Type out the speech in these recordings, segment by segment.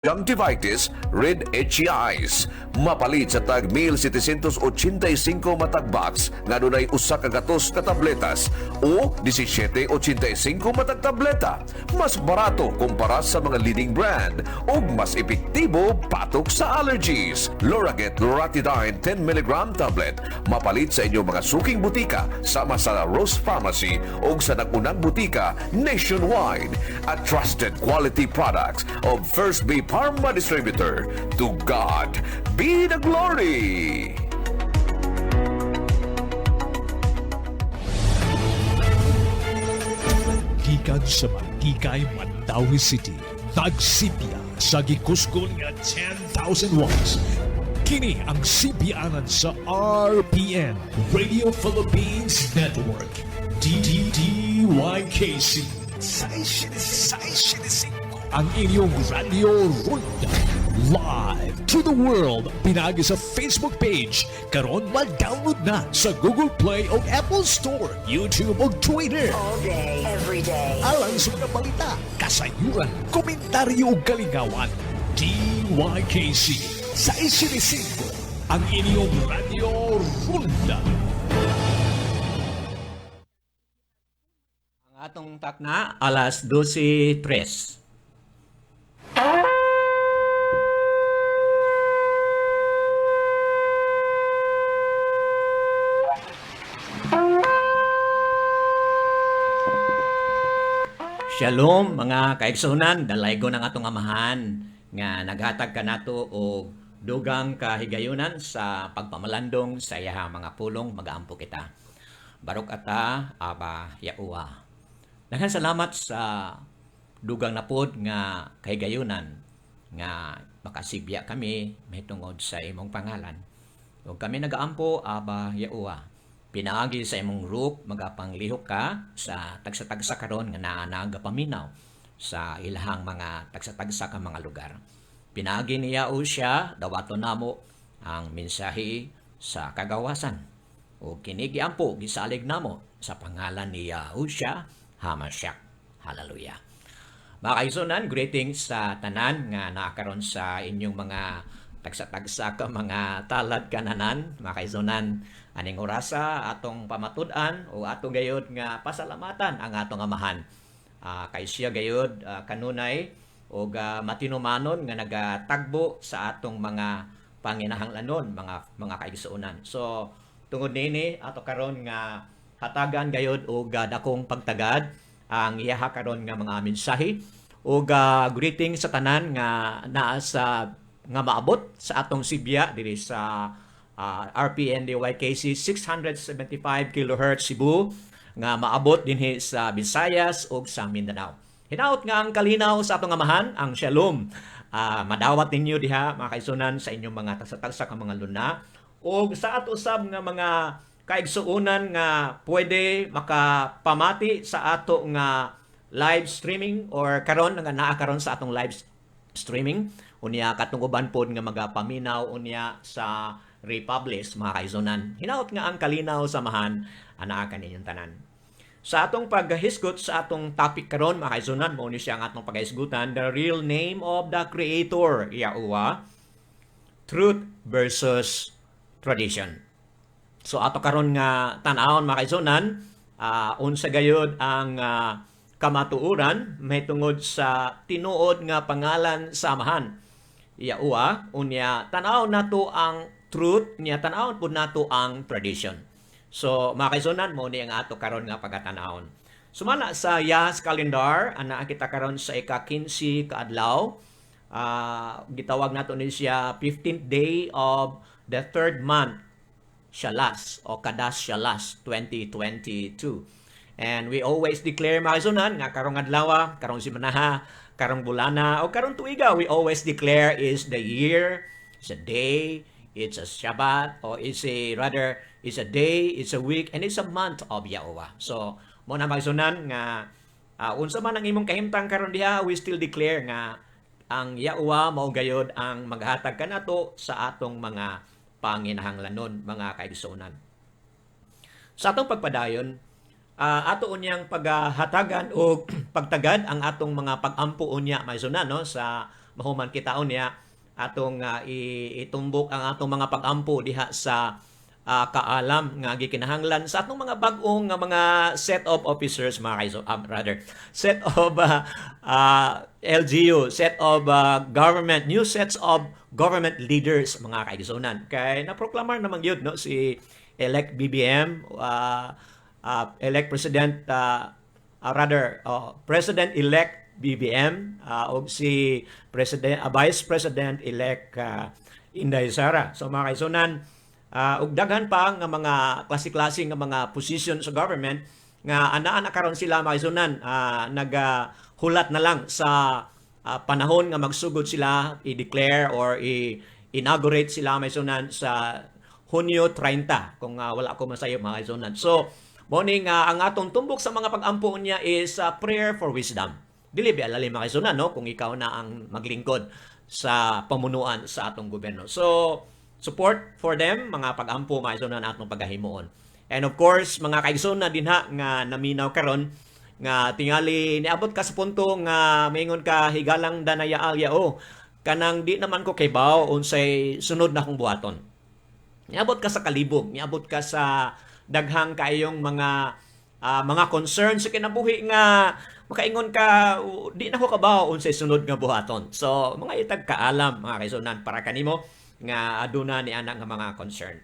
Conjunctivitis, red itchy eyes. Mapalit sa tag 1,785 matag box nga dunay usa ka gatos ka tabletas o 17.85 matag tableta. Mas barato kumpara sa mga leading brand ug mas epektibo patok sa allergies. Loraget Loratadine 10 mg tablet mapalit sa inyong mga suking butika sama sa Rose Pharmacy ug sa nagunang butika nationwide. A trusted quality products of First B Pharma Distributor. To God be the glory! Gikan sa Magigay, Mandaue City, nagsipya sa gikusgon nga 10,000 watts. Kini ang sipianan sa RPN, Radio Philippines Network. DDDYKC. 675. Ang inyong Radio Ronda. Live to the world. Pinagi sa Facebook page. Karon ma-download na sa Google Play o Apple Store, YouTube o Twitter. All day, every day. Alang sa mga balita, kasayuran, komentaryo ug kalingawan. DYKC sa 675 ang inyong Radio Ronda. Ang atong takna alas 12:03. Shalom mga kaigsunan, dalaygo ng atong amahan nga naghatag kanato og dugang kahigayunan sa pagpamalandong sa iyahang mga pulong. Magaampo kita. Barok ata Aba Yahuwah. Daghan salamat sa dugang napod nga kahigayunan nga makasibya kami mahitungod sa imong pangalan. Ug kami nagaampo, Aba Yahuwah. Pinaagi sa imong ruk magapanglihok ka sa tagsa-tagsa karon nga naa nagapaminaw sa ilahang mga tagsa-tagsa ka mga lugar. Pinaagi niya o siya dawaton namo ang mensahe sa kagawasan. O kini giampo gisalig namo sa pangalan ni Yahusha Hamashiach. Hallelujah. Mga kaigsunan, greetings sa tanan nga nakaron sa inyong mga tagsa-tagsa ka mga talad kananan. Mga kaigsunan, aning orasa atong pamatud-an o atong gayod nga pasalamatan ang atong amahan. Kay siya gayod kanunay og matinumanon nga nagatagbo sa atong mga panginahanglanon, mga kaigsuonan. So tungod niini ato karon nga hatagan gayod og dakong pagtagad ang iyaha karon nga mga mensahe ug greeting sa tanan nga naa sa nga maabot sa atong sibya diri sa RPN DYKC 675 kHz Cebu nga maabot dinhi sa Visayas ug sa Mindanao. Hinaot nga ang kalinaw sa atong amahan, ang shalom. Madawat ninyo diha mga kaigsunan sa inyong mga tagsa-tagsa ka mga luna ug sa ato usab nga mga kaigsuonan nga pwede makapamati sa ato nga live streaming or karon nga naa karon sa atong live streaming unya katong uban pod nga magapaminaw unya sa Republis mga kaigsuonan. Hinaot nga ang kalinaw samahan anaa kaninyong tanan. Sa atong paghisgot sa atong topic karon mga kaigsuonan, mao ni siya ang atong paghisgutan, the real name of the Creator, Yahuwah, truth versus tradition. So ato karon nga tan-awon mga kaigsuonan, unsa gayod ang kamatuoran mahitungod sa tinuod nga pangalan sa Amahan, Yahuwah. Unya tan-awon nato ang truth, unya tan-awon pud nato ang tradition. So mga kaigsuonan, mao ni ang ato karon nga pagatan-awon. Sumala sa Yah's calendar, anaa kita karon sa ika-15 kaadlaw. Gitawag nato ni siya 15th day of the third month, Shalas o Kadas Shalas 2022. And we always declare mga kaigsuonan nga karong adlaw, karong simanaha, karong bulana o karong tuiga, we always declare is the year, it's a day, it's a Shabbat, or it's a rather it's a day, it's a week, and it's a month of Yahuwah. So mo na mga kaigsuonan nga unsa man ang imong kahimtang karon diha, we still declare nga ang Yahuwah mao gayod ang maghatag kanato sa atong mga panginahanglanon mga kaigsuonan. Sa atong pagpadayon, ato unyang paghatagan o pagtagad ang atong mga pag-ampo unya mga kaigsuonan, no, sa mahuman kita unya atong itumbok ang atong mga pag-ampo diha sa kaalam nga gikinahanglan sa atong mga bag-ong nga mga set of officers, mga kaiso, rather set of LGU, set of government, new sets of government leaders, mga kaigsunan, kay naproklamar naman gyud, no, si elect BBM, elect president, rather president elect BBM og si president, vice president elect Inday Sara. So mga kaigsunan, ug daghan pa nga mga klase-klase nga mga position sa government nga anaa na karon sila, mga kaigsunan, nagahulat na lang sa panahon nga magsugod sila, i-declare or i-inaugurate sila, mga kaigsunan, sa Hunyo 30 kung wala ko masayo, mga kaigsunan. So mo ni nga ang atong tumbok sa mga pag-ampo niya is prayer for wisdom. Dili ba lalim, mga kaigsunan, no, kung ikaw na ang maglingkod sa pamunuan sa atong gobyerno. So support for them, mga pag-ampo, mga kaigsunan, atong pagahimuon. And of course, mga kaigsunan dinha nga naminaw karon nga tingali niabot ka sa punto nga maingon ka, "Higalang danaya alya o kanang di naman ko kaybaw unsay sunod na akong buhaton." Niabot ka sa kalibog, niabot ka sa daghang kaayong mga concern sa kinabuhi nga makaingon ka, "Di na ko kabaw unsay sunod nga buhaton." So mga itag kaalam, mga kaigsunan, para kanimo nga aduna ni ana nga mga concern.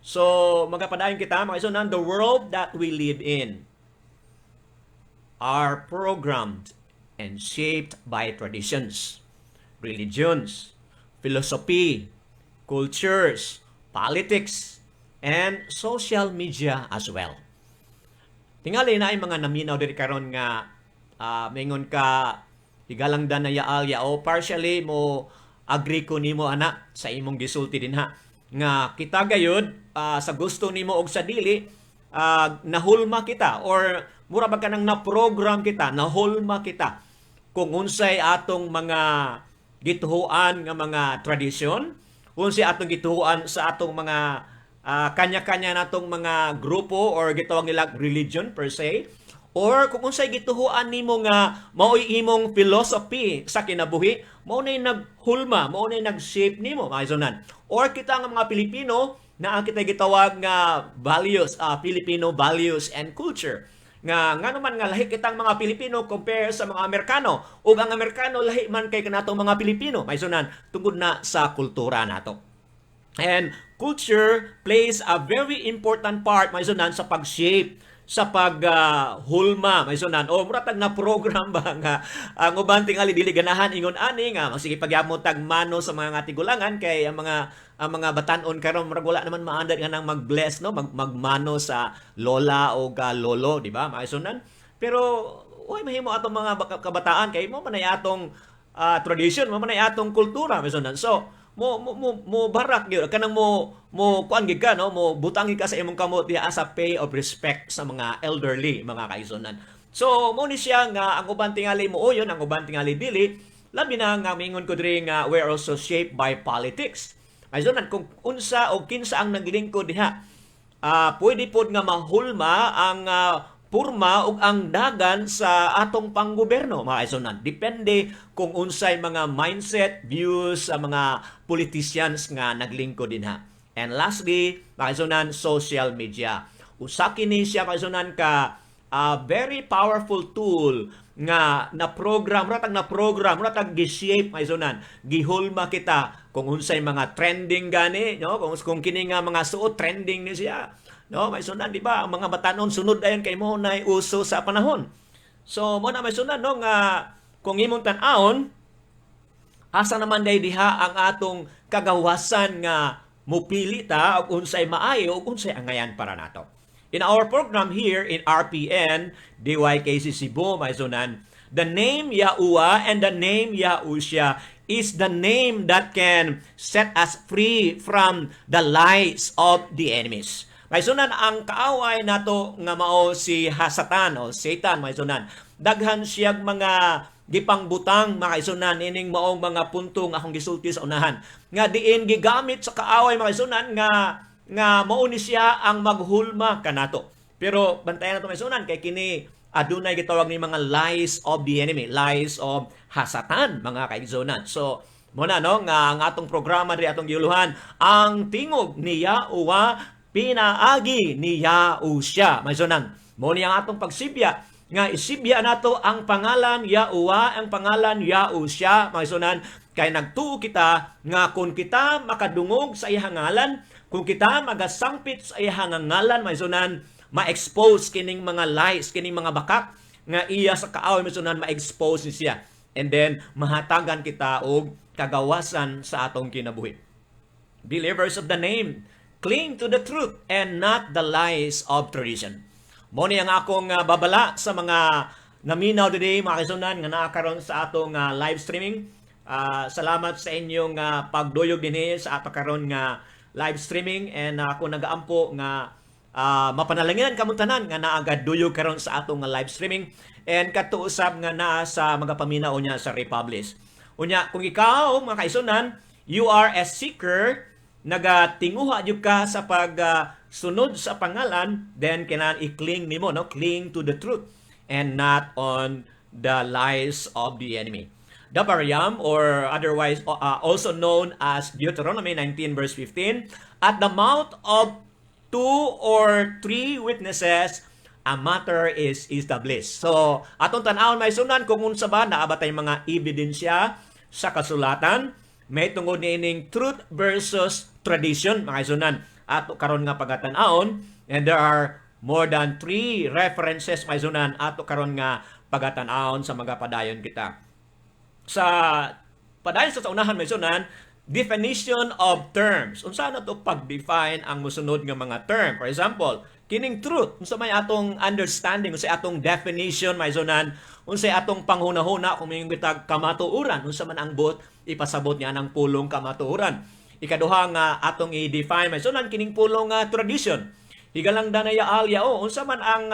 So magapadayon kita, mga kaigsunan. The world that we live in are programmed and shaped by traditions, religions, philosophy, cultures, politics, and social media as well. Tingali na ay mga naminaw diri karon nga maingon ka, "Higalang danaya alya o partially mo agree ko nimo ana sa imong gisulti dinha," nga kita gayud, sa gusto nimo og sa dili, nahulma kita or mura ba kanang na-program kita, nahulma kita kung unsay atong mga gituhuan nga mga tradisyon, unsay atong gituhuan sa atong mga kanya-kanya natong mga grupo or gitawag nila religion per se, or kung unsay gituhuan nimo nga mao'y imong philosophy sa kinabuhi, mao nay naghulma, mao nay nag-shape nimo, mga kaigsunan. Or kita nga mga Pilipino na ang kita gitawag nga values, Filipino values and culture, nga ngano man nga lahi kitang mga Pilipino compare sa mga Amerikano ug ang Amerikano lahi man kay kanatong mga Pilipino, mga kaigsunan, tungod na sa kultura nato. And culture plays a very important part, mga kaigsunan, sa pag-shape, sa paghulma, uh, mga o mura tag na program ba nga ang uban tingali dili ganahan ingon ani nga magsige pagyamot tag mano sa mga tigulangan, kay ang mga batan-on karon murag wala naman maandad nga nang mag-bless, no, magmano sa lola o ga lolo, di ba, mga kaigsunan? Pero uy, mahimo atong mga kabataan kay mo man ay atong tradition, mo man ay atong kultura, mga kaigsunan. So mo barak gyud kanang mo kuan gid ka, no, mo butang ka sa imong kamot diha as a pay of respect sa mga elderly, mga kaigsunan. So mo ni siya nga ang uban tingali mo uyon, ang uban tingali dili. Labi na nga mingon ko diri nga we're also shaped by politics, kaigsunan. Kung unsa o kinsa ang naglingkod diha, pwede pod nga mahulma ang purma ug ang dagan sa atong panggobyerno, mga kaigsunan. Depende kung unsay mga mindset, views sa mga politicians nga naglingkod dinha. And lastly, mga kaigsunan, social media. Usa kini siya, mga kaigsunan, ka very powerful tool nga na program, mura tag na program, mura tag gi-shape, mga kaigsunan. Gihulma kita kung unsay mga trending gani, no? Kung kini nga mga suot trending ni siya. No, may sunan, di ba? Ang mga batanon sunod ayon kay mo na uso sa panahon. So mo na may sunan, no, nga kung imong tan-awon, asa naman day diha ang atong kagawasan nga mupili ta og unsay maayo ug unsay angayan para nato? In our program here in RPN, DYKC Cebu, mga kaigsunan, the name Yahuwah and the name Yahusha is the name that can set us free from the lies of the enemies. Mga kaigsunan, ang kaaway nato nga mao si Hasatan o Satan, mga kaigsunan, daghan siyang mga gipangbutang, mga kaigsunan, ining maong mga punto nga akong gisulti sa unahan. Nga diin gigamit sa kaaway, mga kaigsunan, nga mao ni siya ang maghulma kanato. Pero bantayan nato, mga kaigsunan, kay kini Adunay gitawag ni mga lies of the enemy, lies of hasatan, mga kaigsuonan. So, mao na no nga ang atong programa diri, atong giuluhan ang tingog ni Yahuwah pinaagi ni Yahusha. Maisunan, mao ni ang atong pagsibya nga isibya nato ang pangalan Yahuwah, ang pangalan Yahusha, maisunan, kay nagtuo kita nga kung kita makadungog sa iyang ngalan, kung kita magasangpit sa iyang ngalan, maisunan, ma-expose kining mga lies, kining mga bakak nga iya sa kaaway, maisunan, ma-expose ni siya. And then mahatagan kita og kagawasan sa atong kinabuhi. Believers of the name, cling to the truth and not the lies of tradition. Mao ni ang akong babala sa mga naminaw today, mga kaigsuonan, nga naa karon sa atong live streaming. Salamat sa inyong pagduyog dinhi sa ato karon nga live streaming and ako nagaampo nga mapanalanginan kamong tanan nga naa gaduyog karon sa atong live streaming and kadto usab nga naa sa mga paminaw niya sa Republish. Unya, kung ikaw, mga kaigsuonan, you are a seeker, nagatinguha jud ka sa pag sunod sa pangalan, then kinahanglan i-cling nimo, no? Cling to the truth and not on the lies of the enemy. The Bariam, or otherwise also known as Deuteronomy 19 verse 15, "At the mouth of two or three witnesses, a matter is established." So, atong tan-awon, maisunan, kung unsa ba, naa ba tay mga ebidensya sa kasulatan may tungod niining truth versus tradition, mga isunan, ato karon nga pagatan-awon, and there are more than three references, mga isunan, ato karon nga pagatan-awon sa mga padayon kita. Sa padayon sa unahan, mga isunan, definition of terms. Unsa na to pag-define ang mosunod nga mga term? For example, kining truth, unsa may atong understanding, unsa atong definition, mga isunan, unsay atong panghunahuna kung may kitag kamatuoran, unsa man ang buot ipasabot niya ng pulong kamatuoran? Ikaduha nga atong i-define, mga isunan, kining pulong nga tradition. Higalang danaya alya o unsa man ang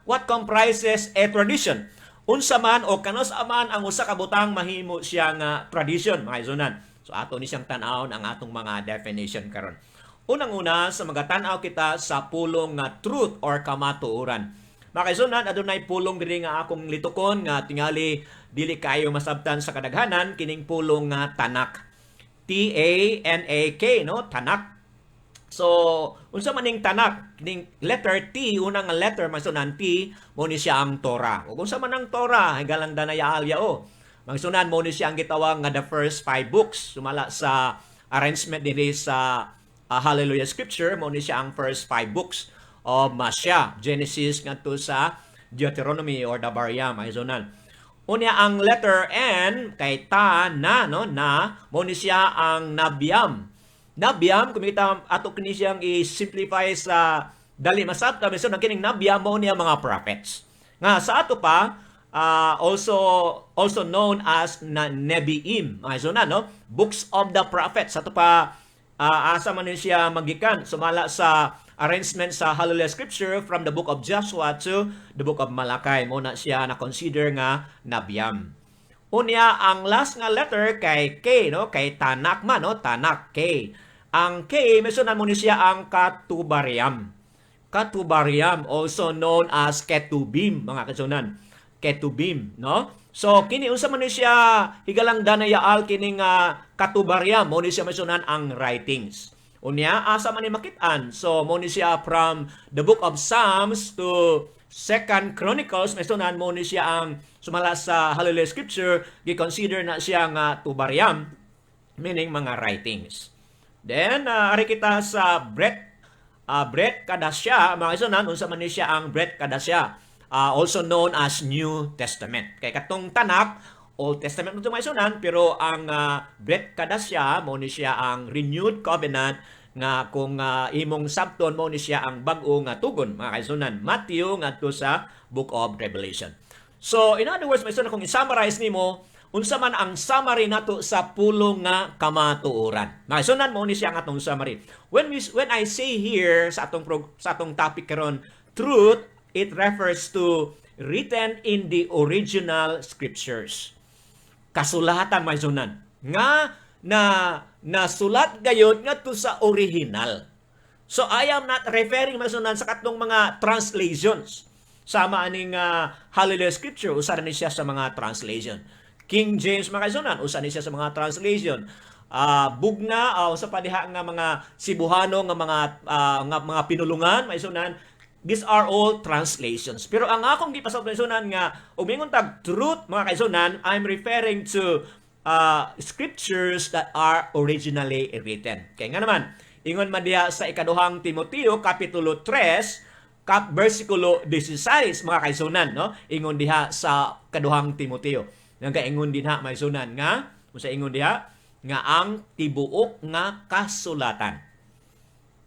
what comprises a tradition? Unsa man o kanus man ang usa ka butang mahimo siya nga tradition, mga isunan? So ato ni siyang tan-awon ang atong mga definition karon. Unang-una, sa mga tan-aw kita sa pulong nga truth or kamatuoran. Mga kaigsuonan, adunay pulong diri nga akong litukon nga tingali dili kayo masabtan sa kadaghanan, kining pulong nga Tanak. Tanak, no? Tanak. So, unsa man ning Tanak? Ning letter T, unang nga letter, masunan, T, mao ni siya ang Torah. Ug unsa man ang Torah? Higalang danaya alya o. Mangsunan, mao ni siya ang gitawag nga the first five books. Sumala sa arrangement dinhi sa Hallelujah Scripture, mao ni siya ang first five books of Masya, Genesis ngadto sa Deuteronomy or the Bariam, ay. Unya ang letter N kay ta na, no, na mao ni siya ang Nabiam. Nabiam, kung kita ato kini siyang i-simplify sa dali masabta, so kining Nabiam mao niya mga prophets. Nga sa ato pa also also known as na Nebiim. Mga so na, no? Books of the Prophets. Sa ato pa asa man ni siya magikan sumala sa arrangement sa Hallelujah Scripture, from the book of Joshua to the book of Malachi, mao na siya na consider nga Nabiam. Unya ang last nga letter kay K, no, kay Tanak man, no, Tanak, K. Ang K, masunan, mao ni siya ang Katubariam. Katubariam, also known as Ketubim, mga kaigsuonan. Ketubim, no? So kini, unsa man ni siya, higalang danayaal, kining Katubariam? Mao ni siya, masunan, ang writings. Unya, asa man ni makit-an? So mao ni siya from the book of Psalms to Second Chronicles, masunan, mao ni siya ang sumala sa Hallelujah Scripture, gi-consider na siya nga Tubariam, meaning mga writings. Then, ari kita sa Bret Kadasya, mga isunan, unsa man ni siya ang Bret Kadasya, also known as New Testament. Kay katong Tanak, Old Testament mo mga isunan, pero ang Bret Kadasya, mao ni siya ang Renewed Covenant nga kung imong sabton, mao ni siya ang bag-o nga tugon, mga kaigsuonan, Matthew ngadto sa Book of Revelation. So, in other words, mga isunan, kung i-summarize nimo, unsa man ang summary nato sa pulong nga kamatuoran? Mga isunan, mao ni siya ang atong summary. When I say here sa atong topic karon, truth, it refers to written in the original scriptures. Kasulatan, mga isunan, nga na nasulat gayon ngadto sa original. So I am not referring, mga isunan, sa katong mga translations. Sama aning Hallelujah Scripture, usa ni siya sa mga translation. King James, mga kaigsuonan, usa ni siya sa mga translation. Bugna, usa pa diha nga mga Cebuano nga mga pinulungan, mga kaigsuonan, these are all translations. Pero ang akong gipasabot, mga kaigsuonan, nga ug mingon tag truth, mga kaigsuonan, I'm referring to scriptures that are originally written. Kaya nga naman, ingon man diha sa Ikaduhang Timoteo kapitulo 3 kap versikulo 16, mga kaigsuonan, no? Ingon diha sa Kaduhang Timoteo. Nagaingon dinha, mga kaigsuonan, nga unsa ingon diha? Nga ang tibuok nga kasulatan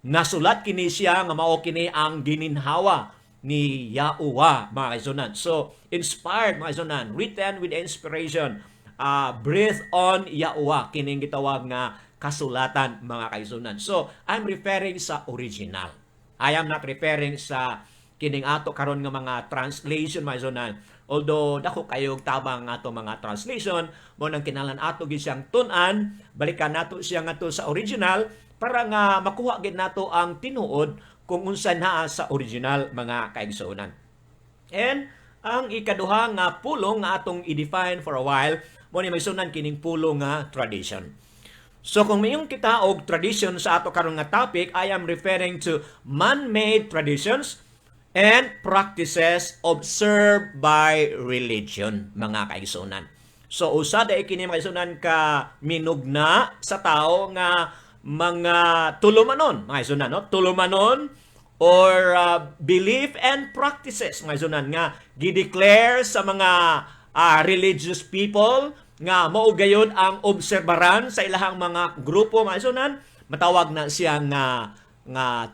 nasulat kini siya nga mao kini ang gininhawa ni Yahuwah, mga kaigsuonan. So, inspired, mga kaigsuonan, written with inspiration, breathe on Yahuwah, kining gitawag nga kasulatan, mga kaigsuonan. So, I'm referring sa original. I am not referring sa kining ato karon nga mga translation, mga kaigsuonan. Although dako kayog tabang ato mga translation, mao nang kinahanglan ato gid siyang tun-an, balikan nato siya ngadto sa original para nga makuha gid nato ang tinuod kung unsa naa sa original, mga kaigsuonan. And ang ikaduha nga pulong nga atong i-define for a while, mao ni, mga kaigsuonan, kining pulong nga tradition. So kung mayong kita og tradition sa ato karon nga topic, I am referring to man-made traditions and practices observed by religion, mga kaigsuonan. So usa dai kini, mga kaigsuonan, ka minugna sa tao nga mga tulumanon, mga kaigsuonan, no? Tulumanon or belief and practices, mga kaigsuonan, nga gideclare sa mga religious people nga mao gayud ang obserbaran sa ilahang mga grupo, mga kaigsuonan, matawag na siya nga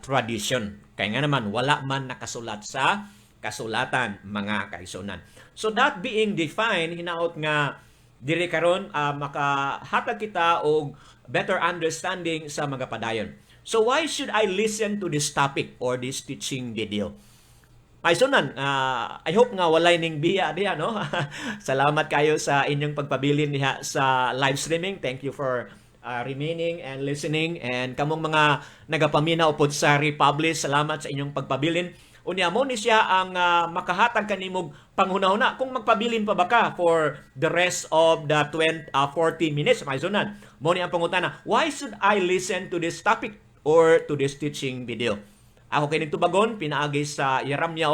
tradition. Kaya nga naman wala man nakasulat sa kasulatan, mga kaigsuonan. So that being defined, hinaot nga diri karon makahatag kita og better understanding sa mga padayon. So why should I listen to this topic or this teaching video? Ay sunan, I hope nga walay ning biya diha, no. Salamat kayo sa inyong pagpabilin diha sa live streaming. Thank you for remaining and listening, and kamong mga nagapaminaw pod sa Republish, salamat sa inyong pagpabilin. Unya mao ni siya ang makahatag kanimog panghunahuna kung magpabilin pa ba ka for the rest of the 20, 40 minutes, mga sunan. Mao ni ang pangutana, why should I listen to this topic or to this teaching video? Ako kining tubagon pinaagi sa Yeremia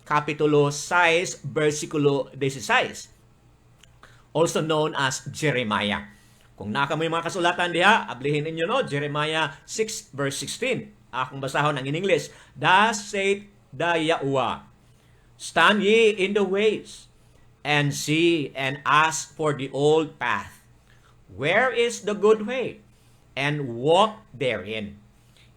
Kapitulo 6 versikulo 16, also known as Jeremiah. Kung naa kamoy mga kasulatan diha, ablihin ninyo, no, Jeremiah 6 verse 16. Akong basahon ang in English. "Thus saith the Yahuwah, stand ye in the ways, and see and ask for the old path. Where is the good way? And walk therein.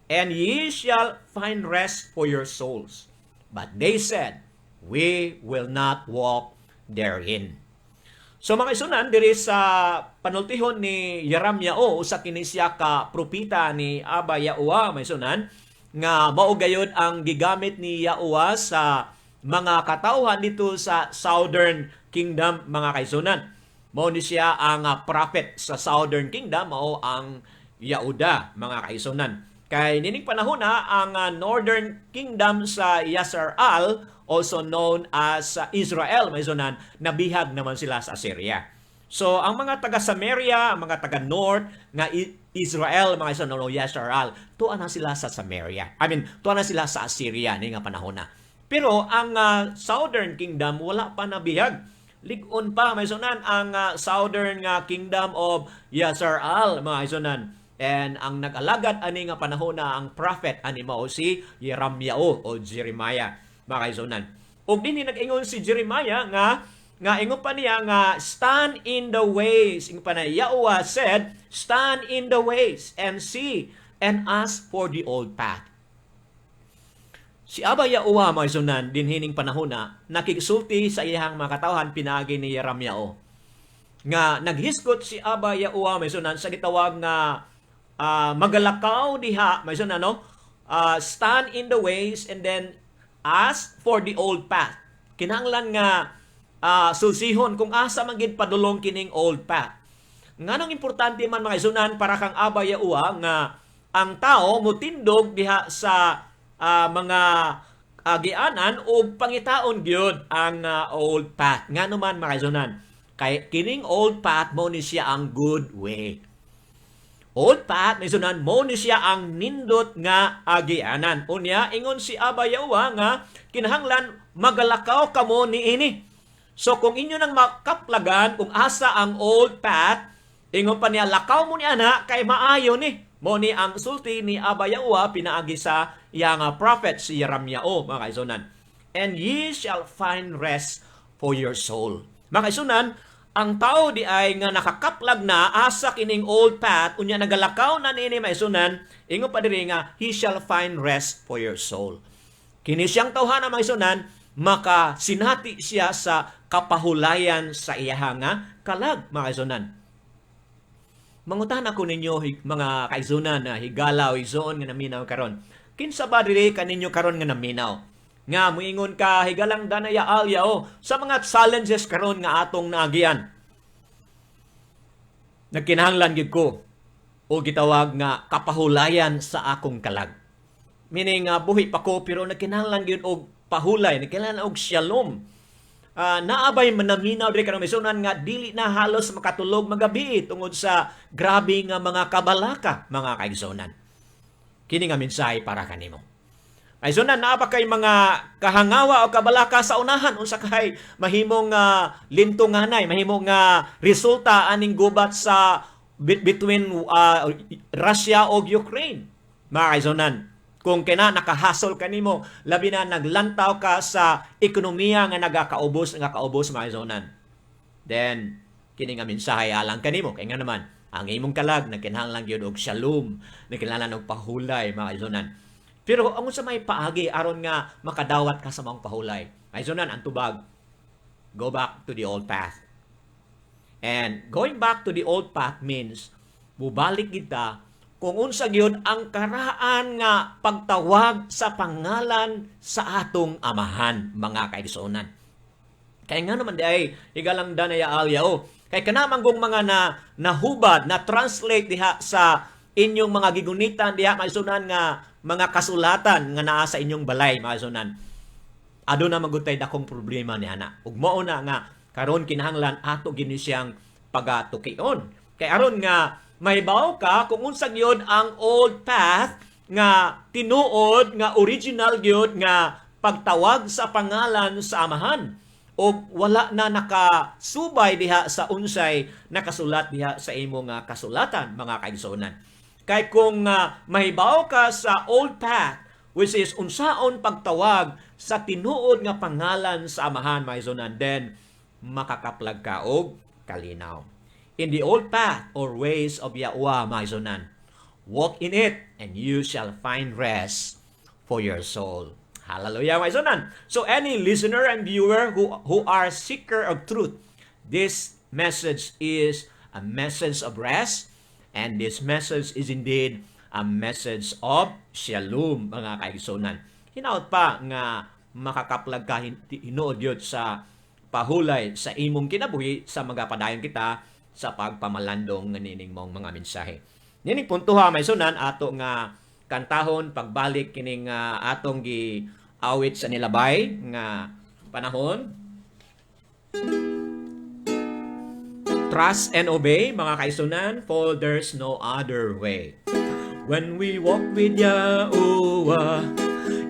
And ye shall find rest for your souls. But they said, We will not walk therein." So mga isunan, diri sa panultihon ni Yeremia, usa kini siya ka propeta ni Abba Yahuwah, mga isunan, nga mao gayod ang gigamit ni Yahuwah sa mga katawhan dito sa Southern Kingdom, mga kaigsuonan. Mao ni siya ang prophet sa Southern Kingdom, mao ang Yahuda, mga kaigsuonan. Kay nining panahon na ang Northern Kingdom sa Yasharal, also known as Israel, mga isunan, nabihag naman sila sa Assyria. So ang mga taga Samaria, ang mga taga North nga Israel, mga isunan, no, Yasharal, tuwa na sila sa Samaria. I mean, tuwa na sila sa Assyria ni nga panahon na. Pero ang Southern Kingdom wala pa nabihag. Lig-on pa, mga isunan, ang Southern nga Kingdom of Yasharal, mga isunan. And ang nag-alagad ani nga panahon na ang prophet ani mao si Jeremiah o Jeremiah, mga kaigsuonan. Ug dinhi nag-ingon si Jeremiah nga ingon pa niya nga "Stand in the ways." Ingon pa na Yahuwah said, "Stand in the ways and see and ask for the old path." Si Abba Yahuwah, mga isunan, dinhining panahon na nakigsulti sa iyang mga katawhan pinaagi ni Jeremiah. Nga naghisgot si Abba Yahuwah, mga isunan, sa gitawag nga magalakaw diha, mga isunan, no? Stand in the ways and then ask for the old path. Kinahanglan nga sulsihon kung asa man gid padulong kining old path. Nganong importante man, mga isunan, para kang Abba Yahuwah nga ang tao mutindog diha sa mga agianan ug pangitaon gyud ang old path. Ngano man, mga kaigsuonan? Kay kining old path, mo ni siya ang good way. Old path, mga kaigsuonan, mo ni siya ang nindot nga agianan. Unya ingon si Abba Yahuwah nga kinahanglan magalakaw kamo niini. So kung inyo nang makaplagan kung asa ang old path, ingon pa niya, lakaw mo ni ana kay maayo ni. Mo ni ang sulti ni Abba Yahuwah pinaagi sa iyang prophet si Jeremiah, mga kaigsuonan. And ye shall find rest for your soul. Mga kaigsuonan, ang tao di ay nga nakakaplag na asa kining old path, unya nagalakaw na niini, mga kaigsuonan, ingon pa diri nga he shall find rest for your soul. Kini siyang tawhana, mga kaigsuonan, makasinati siya sa kapahulayan sa iyaha nga kalag, mga kaigsuonan. Mangutan ako ninyo, mga kaigsuonan na higala o igsoon nga naminaw karon. Kinsa ba diri kaninyo karon nga naminaw? Nga muingon ka, "Higalang Danaya Alya, oh, sa mga challenges karon nga atong naagian. Nagkinahanglan gyud ko o gitawag nga kapahulayan sa akong kalag. Meaning nga buhi pa ko pero nagkinahanglan gyud og pahulay, nagkinahanglan og shalom." Naabay manaminaw diri karon, misunan, nga dili na halos makatulog magabi tungod sa grabe nga mga kabalaka, mga kaigsuonan? Kini nga mensahe para kanimo. Kaigsuonan, naa ba kay mga kahangawa o kabalaka sa unahan unsa kay mahimong lintunganay, mahimong nga resulta aning gubat sa between Russia ug Ukraine? Mga kaigsuonan, kung kina nakahasol kanimo, labi na naglantaw ka sa ekonomiya nga nagakaubos, mga kaigsuonan. Then kini nga mensahe alang kanimo kay nga naman ang imong kalag nagkinahanglan gyud og shalom, nagkinahanglan og pahulay, mga kaigsuonan. Pero ang unsa may paagi aron nga makadawat ka sa maong pahulay? Mga kaigsuonan, ang tubag, go back to the old path. And going back to the old path means mubalik kita kung unsa gyud ang karaan nga pagtawag sa pangalan sa atong amahan, mga kaigsuonan. Kay nga naman di ay, higalang Danaya Alya, oh. Kay kana manggong mga na nahubad, na translate diha sa inyong mga gigunitan diha, maisunan, nga mga kasulatan nga naa sa inyong balay, mga kaigsuonan. Aduna man gud tay dakong problema ni ana. Ug mao na nga karon kinahanglan ato gini siyang pagatukion. Kay aron nga mahibaw ka kung unsa gyud ang old path nga tinuod nga original gyud nga pagtawag sa pangalan sa amahan o wala na nakasubay diha sa unsay nakasulat diha sa imo nga kasulatan, mga kaigsuonan. Kay kung mahibaw ka sa old path, which is unsaon pagtawag sa tinuod nga pangalan sa amahan, mga kaigsuonan, then makakaplag ka og kalinaw. In the old path or ways of Yahweh, mga kaigsuonan, walk in it and you shall find rest for your soul. Hallelujah, mga kaigsuonan. So any listener and viewer who are seeker of truth, this message is a message of rest and this message is indeed a message of shalom, mga kaigsuonan. Hinaot pa nga makakaplag ka hinuod yun sa pahulay sa imong kinabuhi sa mga padayon kita sa pagpamalandong nining mong mga mensahe. Nining puntoha, mga kaigsuonan, ato nga kantahon pagbalik kining atong gi awit sa nilabay nga panahon. Trust and obey, mga kaigsuonan, for there's no other way. When we walk with Yahuwah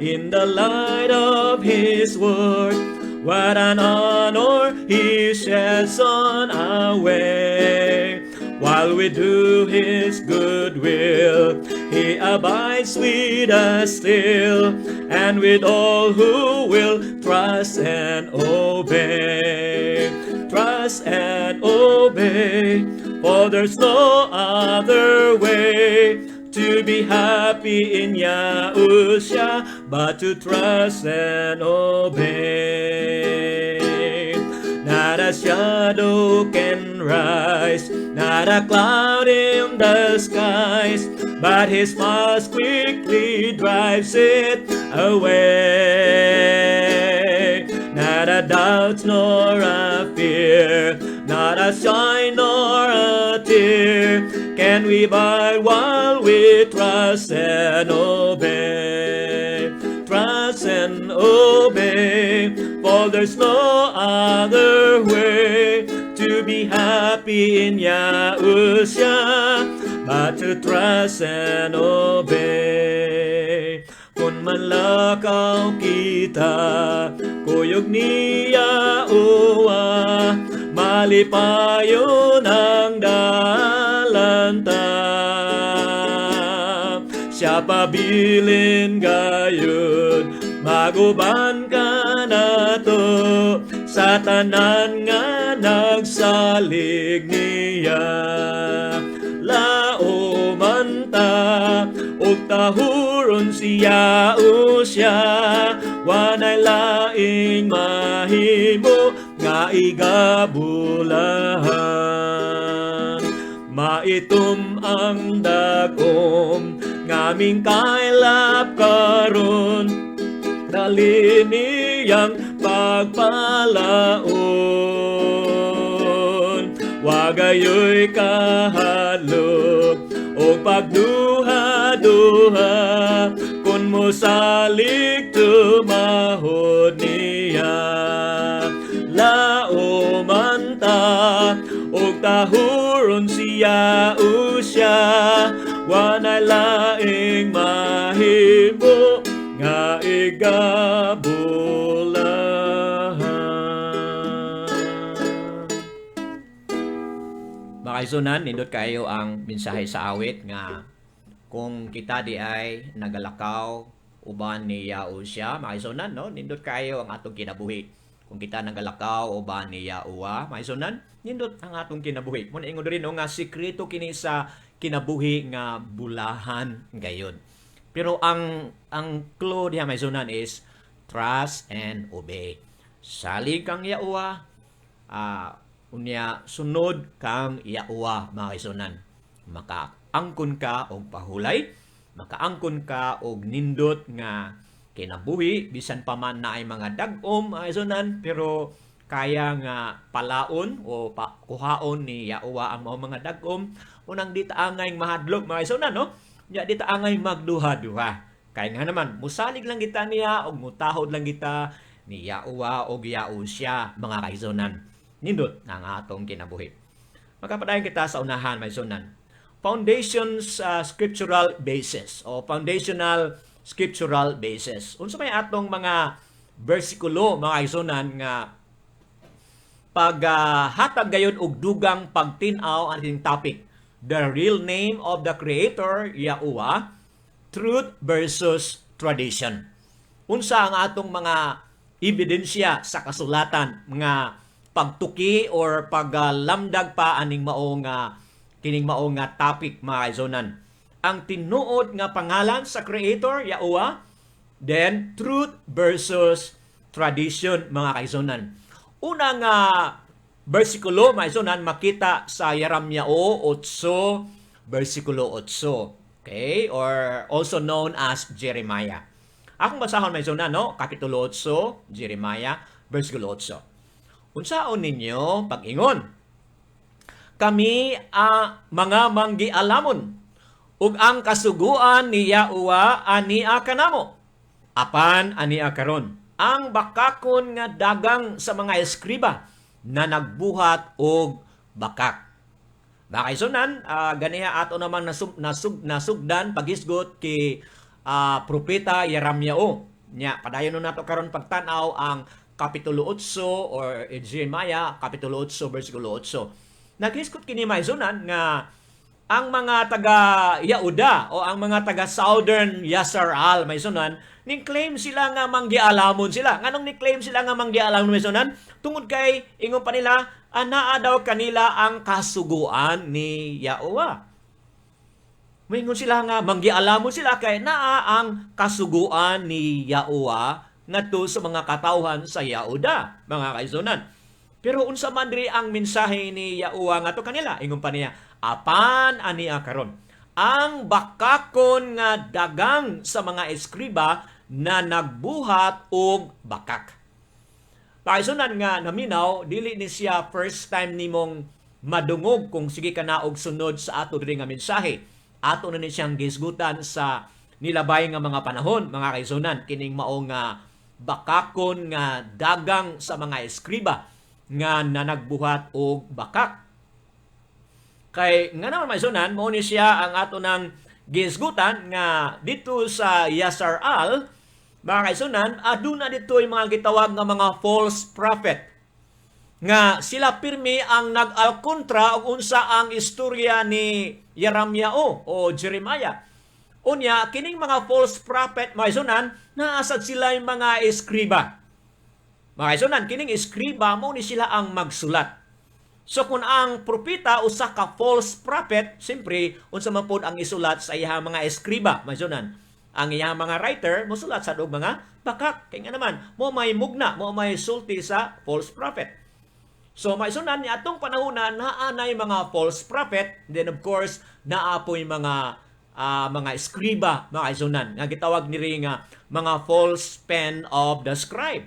in the light of His word, what an honor He sheds on our way. While we do His good will, He abides with us still, and with all who will trust and obey. Trust and obey, for there's no other way to be happy in Yahusha but to trust and obey. Not a shadow can rise, not a cloud in the skies, but His smile quickly drives it away. Not a doubt nor a fear, not a sigh nor a tear, can we buy while we trust and obey. Trust and obey. For there's no other way to be happy in Yahusha but to trust and obey. Kung manlakaw kita, kuyog ni Yahuwah, malipayon ang dalan ta. Siya pabilin gayud, maguban ka nato sa tanan nga nagsalig niya. Lauman ta, ug tahuron siya usya, wanay laing mahimo nga igabulahan. Maitom ang dagom ngaming kaylap karon, dali niyang pagpalaon. Wagayo'y kahadlok o pagduha-duha kung mosalig tumahod niya. Lauman ta og tahuron siya usya, wanay laing mahimo nga igabulahan. Mga kaisunan, nindot kayo ang mensahe sa awit nga kung kita di ay nagalakaw uban ni Yahusha, mga kaisunan, no? Nindot kayo ang atong kinabuhi. Kung kita nagalakaw uban ni Yahuwah, mga kaisunan, nindot ang atong kinabuhi. Muna ingon rin, no, nga sikreto kini sa kinabuhi nga bulahan gayon. Pero ang clue diha, mga kaisunan, is trust and obey. Salig kang Yahuwah, unya sunod kang Yahuwah, mga kaisunan. Makaangkon ka og pahulay, makaangkon ka og nindot nga kinabuhi bisan pa man naay mga dag-om, mga kaisunan, pero kaya nga palaon o kuhaon ni Yahuwah ang mga dag-om unang di ta angay mahadlok, mga kaisunan, no? Nya di ta angay magduha-duha. Kaya nga naman musalig lang kita niya og mutahod lang kita ni Yahuwah og Yahusha, mga kaisunan. Nindot ang atong kinabuhi. Magkapadayon kita sa unahan, mga kaisunan. Foundations, scriptural basis o foundational scriptural basis. Unsa may atong mga bersikulo, mga kaisunan, nga paghatag gayon og dugang pagtin-aw ang ating topic, the real name of the Creator, Yahuwah, truth versus tradition? Unsa ang atong mga ebidensya sa kasulatan nga pagtuki or paglamdag pa aning mao nga kining mao nga topic, mga kaisunan? Ang tinuod nga pangalan sa Creator, Yahuwah, then truth versus tradition, mga kaisunan. Una nga bersikulo, mga kaisunan, makita sa Yeremia 8, bersikulo 8. Okay? Or also known as Jeremiah. Akong basahon, mga kaisunan, no? Kapitulo 8, Jeremiah, bersikulo 8. "Unsaon ninyo pag-ingon? Kami ang mga manggialamon ug ang kasuguan ni Yahuwah ania kanamo. Apan ania karon ang bakakon nga dagang sa mga eskriba na nagbuhat og bakak." Mga kaisunan, ganiha ato naman nasugdan paghisgot kay Propeta Yeremiao. Nya padayon nato karon pagtan-aw ang Kapitulo 8 or Jeremiah Kapitulo 8 bersikulo 8. Naghisgot kini, maisunan, nga ang mga taga Yahuda o ang mga taga Southern Yasharal, maisunan, ning claim sila nga manggialamon sila. Nganong ni claim sila nga manggialamon, maisunan? Tungod kay ingon pa nila anaa daw kanila ang kasuguan ni Yahuwah. Moingon sila nga manggialamon sila kay naa ang kasuguan ni Yahuwah ngadto sa mga katawhan sa Yahuda, mga kaisunan. Pero unsa man diri ang mensahe ni Yahuwah ngadto kanila? Ingon pa niya, "Apan ania karon ang bakakon nga dagang sa mga eskriba na nagbuhat og bakak." Kaisunan nga naminaw, dili ni siya first time nimong madungog kung sige ka na og sunod sa ato diri nga mensahe. Ato na ni siyang gisgutan sa nilabay nga mga panahon, mga kaigsuonan, kining mao nga bakakon nga dagang sa mga eskriba nga nanagbuhat og bakak. Kay nga naman, maisunan, mao ni siya ang ato ng gihisgutan nga dito sa Yasaral, mga kaigsuonan, aduna dito yung mga gitawag nga mga false prophet nga sila pirmi ang nag-alkontra og unsa ang istorya ni Yeremiao o Jeremiah. Unya, kining mga false prophet, mga kaigsuonan, naasad sila yung mga eskriba. Mga kaigsuonan, kining eskriba mo ni sila ang magsulat. So kung ang propeta usa ka false prophet, siyempre unsa man pod ang isulat sa iyang mga eskriba, mga kaigsuonan? Ang iyang mga writer mosulat sa og mga bakak. Kay nga naman, mo may mugna, mo may sulti sa false prophet. So maisunan ni atong panahon na naanay mga false prophet, then of course naapoy mga eskriba, mga kaigsuonan, nga gitawag niri nga mga false pen of the scribe.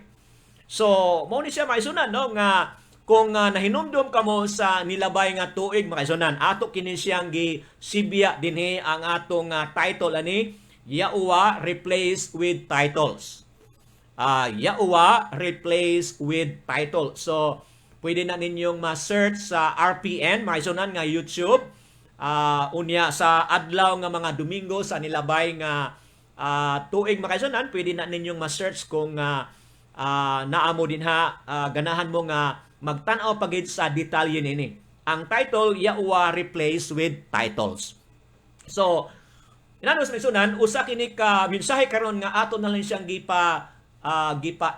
So mao ni siya, maisunan, no, nga kung nahinumdum kamo sa nilabay nga tuig, mga kaigsuonan, ato kini siyang gisibya dinhi ang atong title ani, Yahuwah Replaced with Titles. Yahuwah Replaced with Title. So pwede na ninyong ma-search sa RPN, mga kaigsuonan, nga YouTube. Unya sa adlaw nga mga Domingo sa nilabay nga tuig, mga kaigsuonan, pwede na ninyong ma-search kung naamo din ha, ganahan mo nga magtan-aw pagid sa detalye nini. Ang title, Yahuwah Replaced with Titles. So, inano sa misunan, usa kini ka mensahe karon nga ato na lang siyang gipa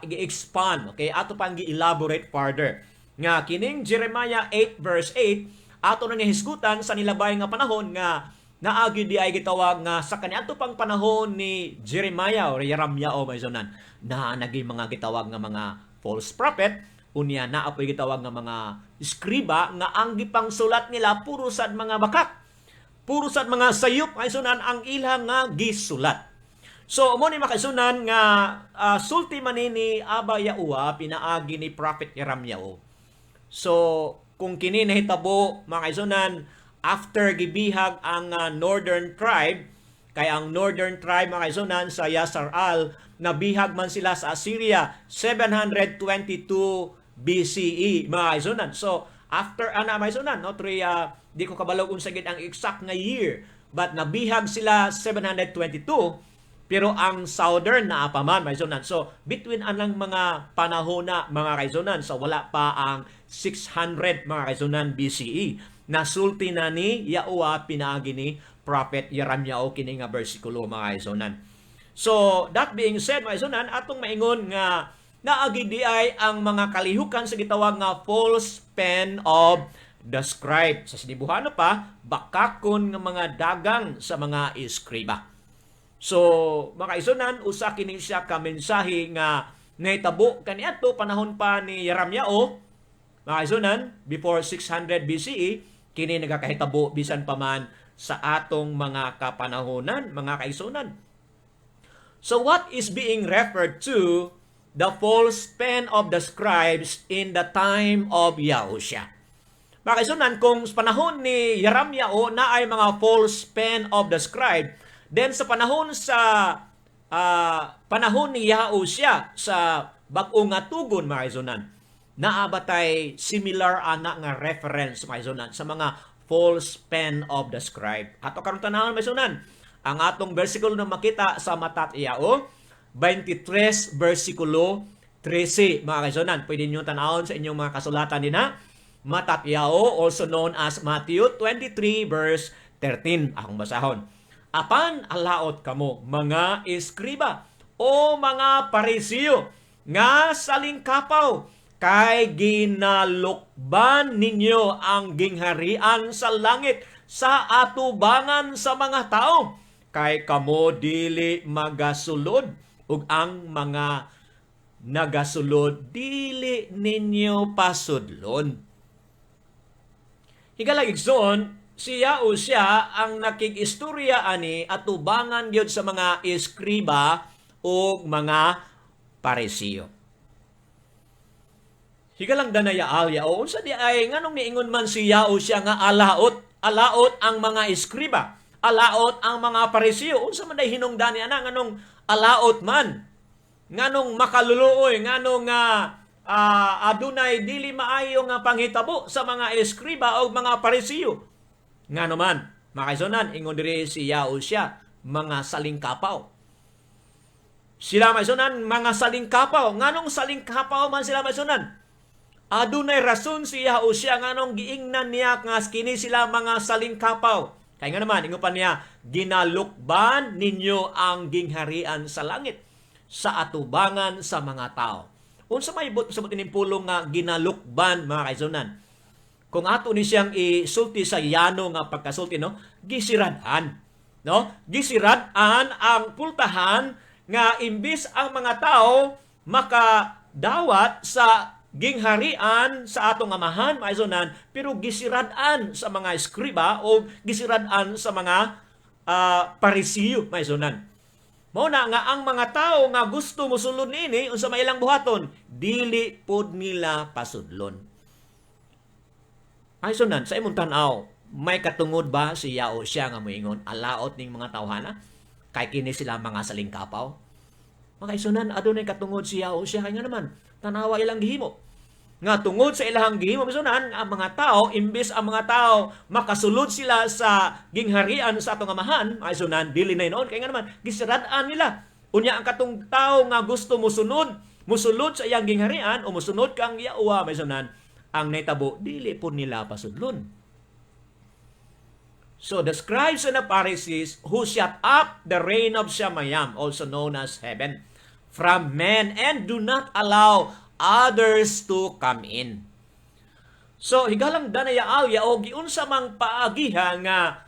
gi-expand, okay? Ato pang gi-elaborate further. Nga kining Jeremiah 8 verse 8, ato na hisgutan sa nilabay nga panahon nga naagi di ay gitawag nga sa kaniadto pang panahon ni Jeremiah or Jeremiah o maisunan na naging mga gitawag nga mga false prophet, unya naa poy gitawag nga mga eskriba nga ang gipangsulat nila puro sad mga bakak, puro sad mga sayop kaigsuonan ang ilang nga gisulat. So mo ni, makaisunan, nga sulti man ni Aba Yahuwah pinaagi ni Prophet Jeremiah. So kung kini nahitabo, mga kaigsuonan, after gibihag ang northern tribe, kay ang northern tribe, mga kaigsuonan, sa Yasaral, nabihag man sila sa Assyria 722 BCE, mga kaigsuonan. So after ana, mga kaigsuonan, no, three, di ko kabalo unsa gid ang exact nga year, but nabihag sila 722, pero ang southern naa pa man, mga kaigsuonan. So between anang mga panahon na, mga kaigsuonan, so wala pa ang 600, mga kaigsuonan, BCE, nasulti na ni Yahuwah pinaagi ni Prophet Jeremiah kini nga bersikulo, mga kaigsuonan. So that being said, mga kaigsuonan, atong maingon nga naagi di ay ang mga kalihukan sa gitawag nga false pen of the scribe. Sa Sinibuhano pa, bakakon nga mga dagang sa mga eskriba. So, mga kaigsuonan, usa kini siya ka mensahe nga nahitabo kaniadto panahon pa ni Jeremiah, mga kaigsuonan, before 600 BCE, kini nagakahitabo bisan pa man sa atong mga kapanahonan, mga kaigsuonan. So what is being referred to the false pen of the scribes in the time of Yahusha? Mga kaigsuonan, kung sa panahon ni Jeremiah na ay mga false pen of the scribe, then sa panahon ni Yahusha sa bag-o nga tugon, mga kaigsuonan, naa ba tay similar ana nga reference, mga kaigsuonan, sa mga false pen of the scribe? Ato karon tanawon, mga kaigsuonan, ang atong bersikulo na makita sa Matatyaw 23 bersikulo 13, mga kaigsuonan. Pwede niyo tanawon sa inyong mga kasulatan din ha. Matatyaw, also known as Matthew 23 verse 13. Akong basahon. "Apan alaot kamo mga eskriba o mga Parisiyo nga salingkapaw, kay ginalukban ninyo ang gingharian sa langit sa atubangan sa mga tao, kay kamo dili magasulod ug ang mga nagasulod dili ninyo pasudlon." Higala, igsoon, siya o siya ang nakig-istorya ani atubangan gyud sa mga eskriba o mga Parisiyo. Higalang danaya alya o unsa di ay nganong niingon man siya o siya nga alaot, alaot ang mga eskriba, Alaot ang mga Pariseo. Unsa man day hinungdan niya na nganong alaot man? Nganong makaluluoy, nganong adunay dili maayo nga panghitabo sa mga eskriba o mga Pariseo. Ngano man, makaisunan, ingon diri si Yahusha, mga salingkapaw. Sila maisunan, mga salingkapaw. Nganong salingkapaw man sila maisunan? Adunay rason si Yahusha nganong giingnan niya nga kini sila mga salingkapaw. Kaya nga naman, ingon pa niya, ginalukban ninyo ang gingharian sa langit sa atubangan sa mga tao. Unsa may buot sa ining pulong nga ginalukban, mga kaisunan? Kung ato ni siyang isulti sa yano nga pagkasulti, no, gisirad-an, no? Gisirad-an ang pultahan nga imbis ang mga tao makadawat sa gingharian sa atong Amahan, maisunan, pero gisirad-an sa mga eskriba o gisirad-an sa mga Parisiyo, maisunan. Mao na nga ang mga tao nga gusto mosulod niini, unsa may ilang buhaton, dili pod nila pasudlon. Ay sunan, sa imong tan-aw, may katungod ba si Yahusha nga moingon alaot ning mga tawhana kay kini sila mga salingkapaw? Mga isunan, adunay katungod si Yahusha kay nga naman, tanawa ilang gihimo. Nga tungod sa ilahang gihimo, isunan, ang mga tao, imbis ang mga tao makasulod sila sa gingharian sa atong Amahan, mga isunan, dili na noon kay nga naman, gisirad-an nila. Unya ang katong tao nga gusto musulod sa iyang gingharian o musunod kang Yahuwah, mga isunan, ang naitabo, dili po nila pasudlon. So the scribes and the Pharisees who shut up the reign of Shamayam, also known as heaven, from men and do not allow others to come in. So higalang danaya alya o giunsa mang paagiha nga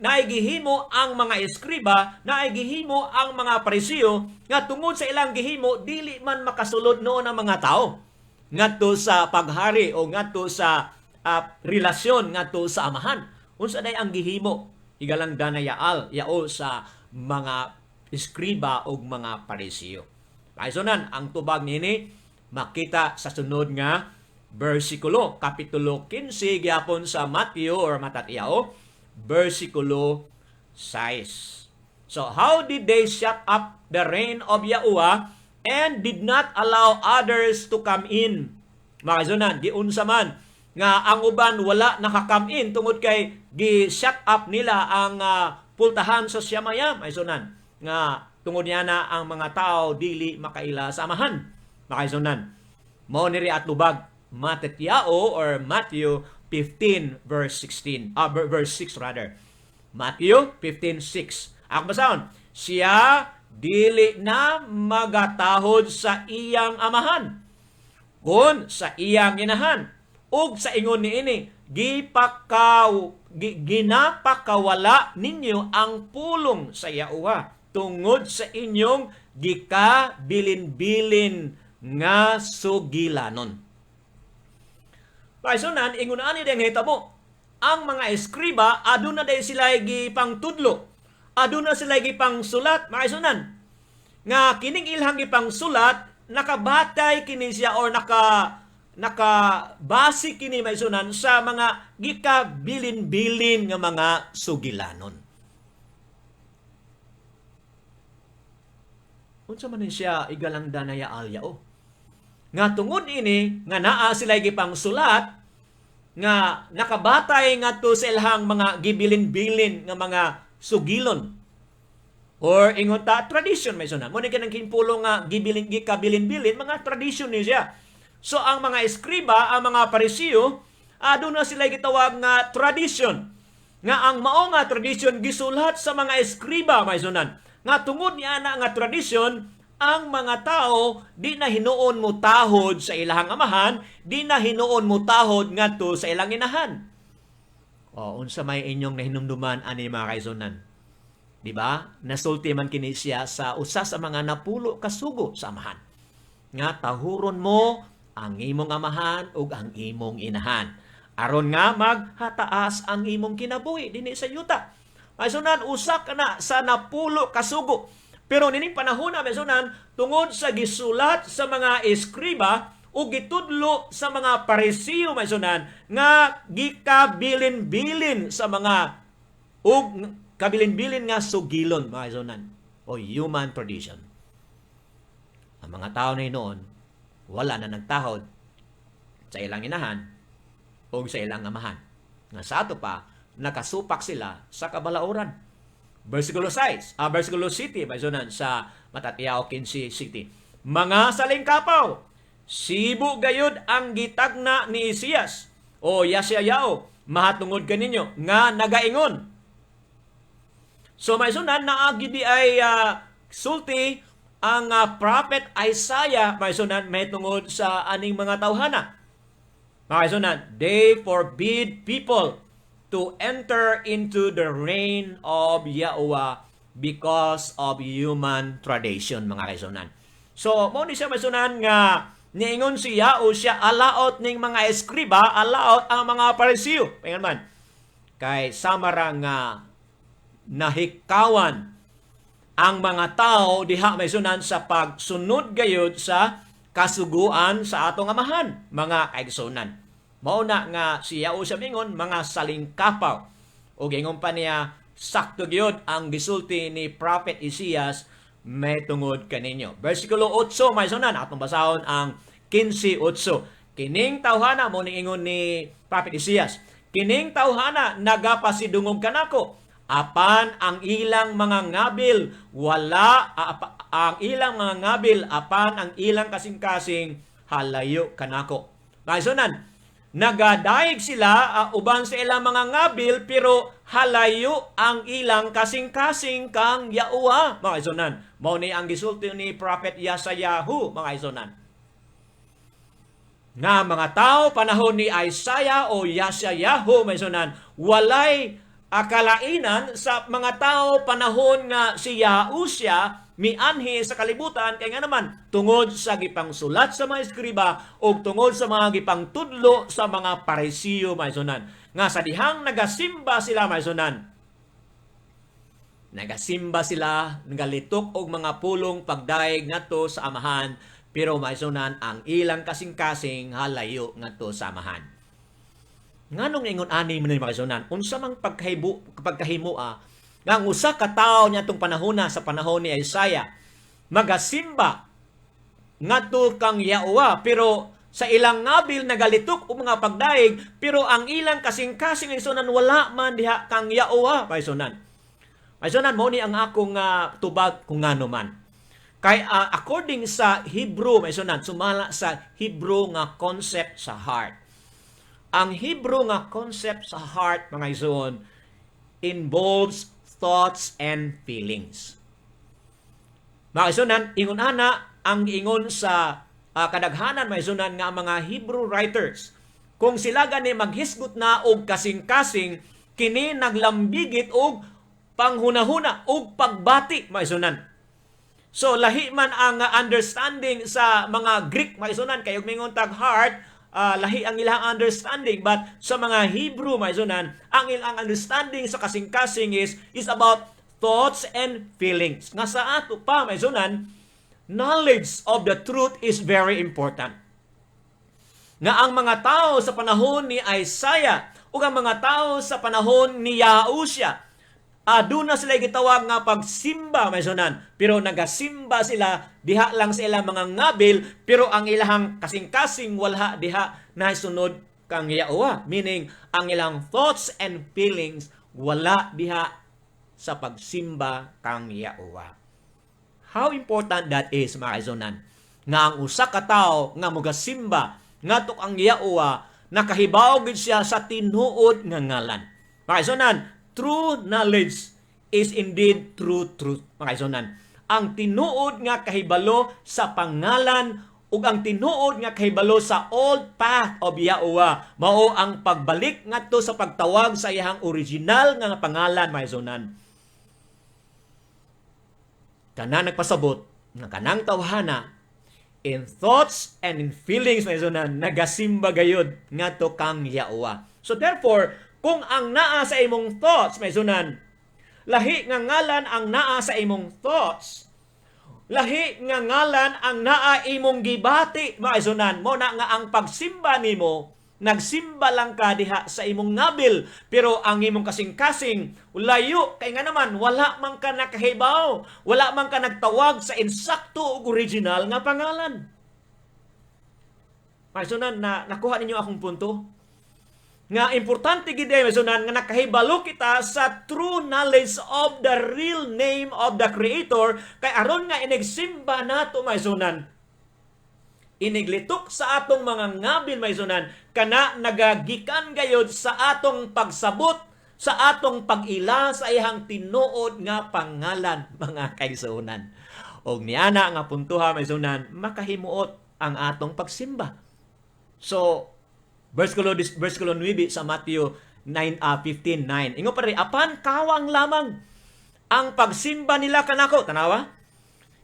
naigihimo ang mga eskriba, naigihimo ang mga Pariseo, nga tungod sa ilang gihimo, dili man makasulod noon ang mga tao ngadto sa paghari o ngadto sa relasyon ngadto sa Amahan. Unsa day ang gihimo igalang danayaal yao sa mga eskriba ug mga Pariseo? Kaisunan, ang tubag nini makita sa sunod nga bersikulo, kapitulo 15 gyapon sa Matthew or Matatiyao, bersikulo 6. So how did they shut up the reign of Yahuwah and did not allow others to come in? Mga kaisunan, giunsa man nga ang uban wala naka-come in tungod kay gi-shut up nila ang pultahan sa Shamayam, kaisunan, nga tungod niya na ang mga tao dili makaila sa Amahan. Mga kaisunan, mao niri at lubag Matatiao or Matthew 15 verse 16, verse 6 rather. Matthew 15:6. Ako basahon, siya dili na magatahod sa iyang amahan kun sa iyang inahan, ug sa ingon niini ginapakawala ninyo ang pulong sa Yahuwah tungod sa inyong gikabilin-bilin nga sugilanon. Paisunan, ingon ani ding hitabo. Ang mga eskriba aduna day sila gipangtudlo. Aduna sila gipangsulat, mga isunan. Nga kining ilhang gipangsulat nakabatay kini siya or nakabase kini maisunan sa mga gikabilin-bilin nga mga sugilanon. Unsa man ni siya igalang danaya alyao? Nga tungod ini nga naa sila gipangsulat nga nakabatay ngadto sa ilahang mga gibilin-bilin nga mga sugilon or ingon ta tradition may sunan. Mo ni kanang kimpulo nga gibilin gikabilin-bilin mga tradition ni siya. So ang mga eskriba, ang mga Pariseo, aduna sila gitawag nga tradition. Nga ang mao nga tradition gisulat sa mga eskriba may sunan. Nga tungod niya na nga tradition, ang mga tao di na hinuon mo tahod sa ilahang amahan, di na hinuon mo tahod ngadto sa ilang inahan. O, unsa may inyong nahinumduman ani mga kaisunan? Di ba? Nasulti man kini siya sa usa sa mga napulo kasugo sa amahan. Nga tahuron mo ang imong amahan ug ang imong inahan. Aron nga maghataas ang imong kinabuhi dinhi sa yuta. Maisunan, usa ka na sa napulo kasugo. Pero nining panahon na maisunan, tungod sa gisulat sa mga eskriba o gitudlo sa mga Pariseo maisunan, nga gikabilin-bilin sa mga ug kabilin-bilin nga sugilon, mga kaigsuonan, o human tradition. Ang mga tao na noon, wala na nagtahod sa ilang inahan o sa ilang amahan. Nga sa ato pa, nakasupak sila sa kabalaoran. Versikulo 6, versikulo 7, mga sa Matatiao 15:7. "Mga salingkapaw, sibo gayud ang gitagna ni Isiyas o Yasayao mahatungod kaninyo nga nagaingon." So may sunan naagi di ay sulti ang prophet Isaiah, may sunan, may tungod sa aning mga tawhana. Mga kaigsuonan, they forbid people to enter into the reign of Yahuwah because of human tradition, mga kaigsuonan. So, mao ni siya masunan nga niingon si Yahusha alaot ning mga eskriba, alaot ang mga Parisiyo. Paingon man, kay samara nga nahikawan ang mga tao diha may sunan sa pagsunod gayud sa kasuguan sa atong amahan, mga kaigsunan. Mao na nga si Yahusha mingon, "Mga salingkapaw." O ingon pa niya, sakto gyud ang gisulti ni Prophet Isaias may tungod kaninyo. Versikulo 8, may sunan, atong basahon ang 15:8. "Kining tawhana," mo ning ingon ni Prophet Isaias, "kining tawhana nagapasidungog kanako apan ang ilang mga ngabil wala ang ilang mga ngabil apan ang ilang kasing-kasing halayo kanako." Kaisunan, nagadayeg sila uban sa ilang mga ngabil pero halayo ang ilang kasing-kasing kang Yahuwah. Mga kaisunan, mao ni ang gisulti ni Prophet Yasayahu, mga kaisunan, nga mga tao panahon ni Isaiah o Yasayahu, may sunan, walay akalainan sa mga tao panahon nga si Yahusha mianhi sa kalibutan, kay nga naman tungod sa gipangsulat sa mga eskriba o tungod sa mga gipangtudlo sa mga Parisiyo, maisunan, nga sa dihang nagasimba sila, maisunan, nagasimba sila, nagalitok og mga pulong pagdaig ngadto sa amahan, pero maisunan, ang ilang kasing-kasing halayo ngadto sa amahan. Nganong ingon ani man ni, mga kaigsuonan? Unsa mang pagkahibo pagkahimoa nga ang usa ka tawo niadtong panahona, sa panahon ni Isaiah, magasimba ngadto kang Yahuwah pero sa ilang ngabil nagalitok og mga pagdaig pero ang ilang kasing-kasing, isunan, wala man diha kang Yahuwah, kaigsuonan? Kaigsuonan, mao ni ang akong tubag kung ngano man. Kay according sa Hebrew, maisunan, sumala sa Hebrew nga concept sa heart. Ang Hebrew nga concept sa heart, mga igsoon, involves thoughts and feelings. Mga igsuonan, ingon ana ang ingon sa kadaghanan, mga igsuonan, nga mga Hebrew writers. Kung sila gani maghisgot na og kasing-kasing, kini naglambigit og panghunahuna og pagbati, mga igsuonan. So lahi man ang understanding sa mga Greek, mga igsuonan, kay og mingon tag heart, lahi ang ilang understanding, but sa mga Hebrew, mga igsuonan, ang ilang understanding sa kasing-kasing is about thoughts and feelings. Nga sa ato pa, mga igsuonan, knowledge of the truth is very important. Nga ang mga tao sa panahon ni Isaiah ug ang mga tao sa panahon ni Yahusha, aduna sila gitawag nga pagsimba, maisunan, pero nagasimba sila diha lang sa ilang mga ngabil pero ang ilahang kasing-kasing wala diha nasunod kang Yahuwah, meaning ang ilang thoughts and feelings wala diha sa pagsimba kang Yahuwah. How important that is, mga kaigsuonan, nga ang usa ka tawo nga mugasimba ngadto kang Yahuwah, nakahibaw gid siya sa tinuod nga ngalan. Mga kaigsuonan, true knowledge is indeed true truth, mga kaigsuonan. Ang tinuod nga kahibalo sa pangalan ug ang tinuod nga kahibalo sa old path of Yahuwah mao ang pagbalik ngadto sa pagtawag sa iyang original nga pangalan, mga kaigsuonan. Kana nagpasabot nga kanang tawhana in thoughts and in feelings, mga kaigsuonan, nagasimba gayud ngadto kang Yahuwah. So therefore, kung ang naa sa imong thoughts, may sunan, lahi nga ngalan ang naa sa imong thoughts, lahi nga ngalan ang naa imong gibati, mga isunan, mo na nga ang pagsimba nimo Nagsimba lang ka diha sa imong ngabil, pero ang imong kasing-kasing layo kay nga naman wala man ka nakahibaw, wala man ka nagtawag sa insakto ug original nga pangalan. Maisunan na nakuha ninyo akong punto? Nga importante gid ay, maisunan, nga nakahibalo kita sa true knowledge of the real name of the Creator kay aron nga inigsimba nato, maisunan, iniglitok sa atong mga ngabil, maisunan, kana nagagikan gayod sa atong pagsabot, sa atong pag-ila sa iyang tinuod nga pangalan, mga kaigsuonan. Og niana nga puntuha, maisunan, makahimuot ang atong pagsimba. So versikulo 9 sa Matthew 9 15:9. Ingon pa rin, "Apan kawang lamang ang pagsimba nila kanako." Tanawa?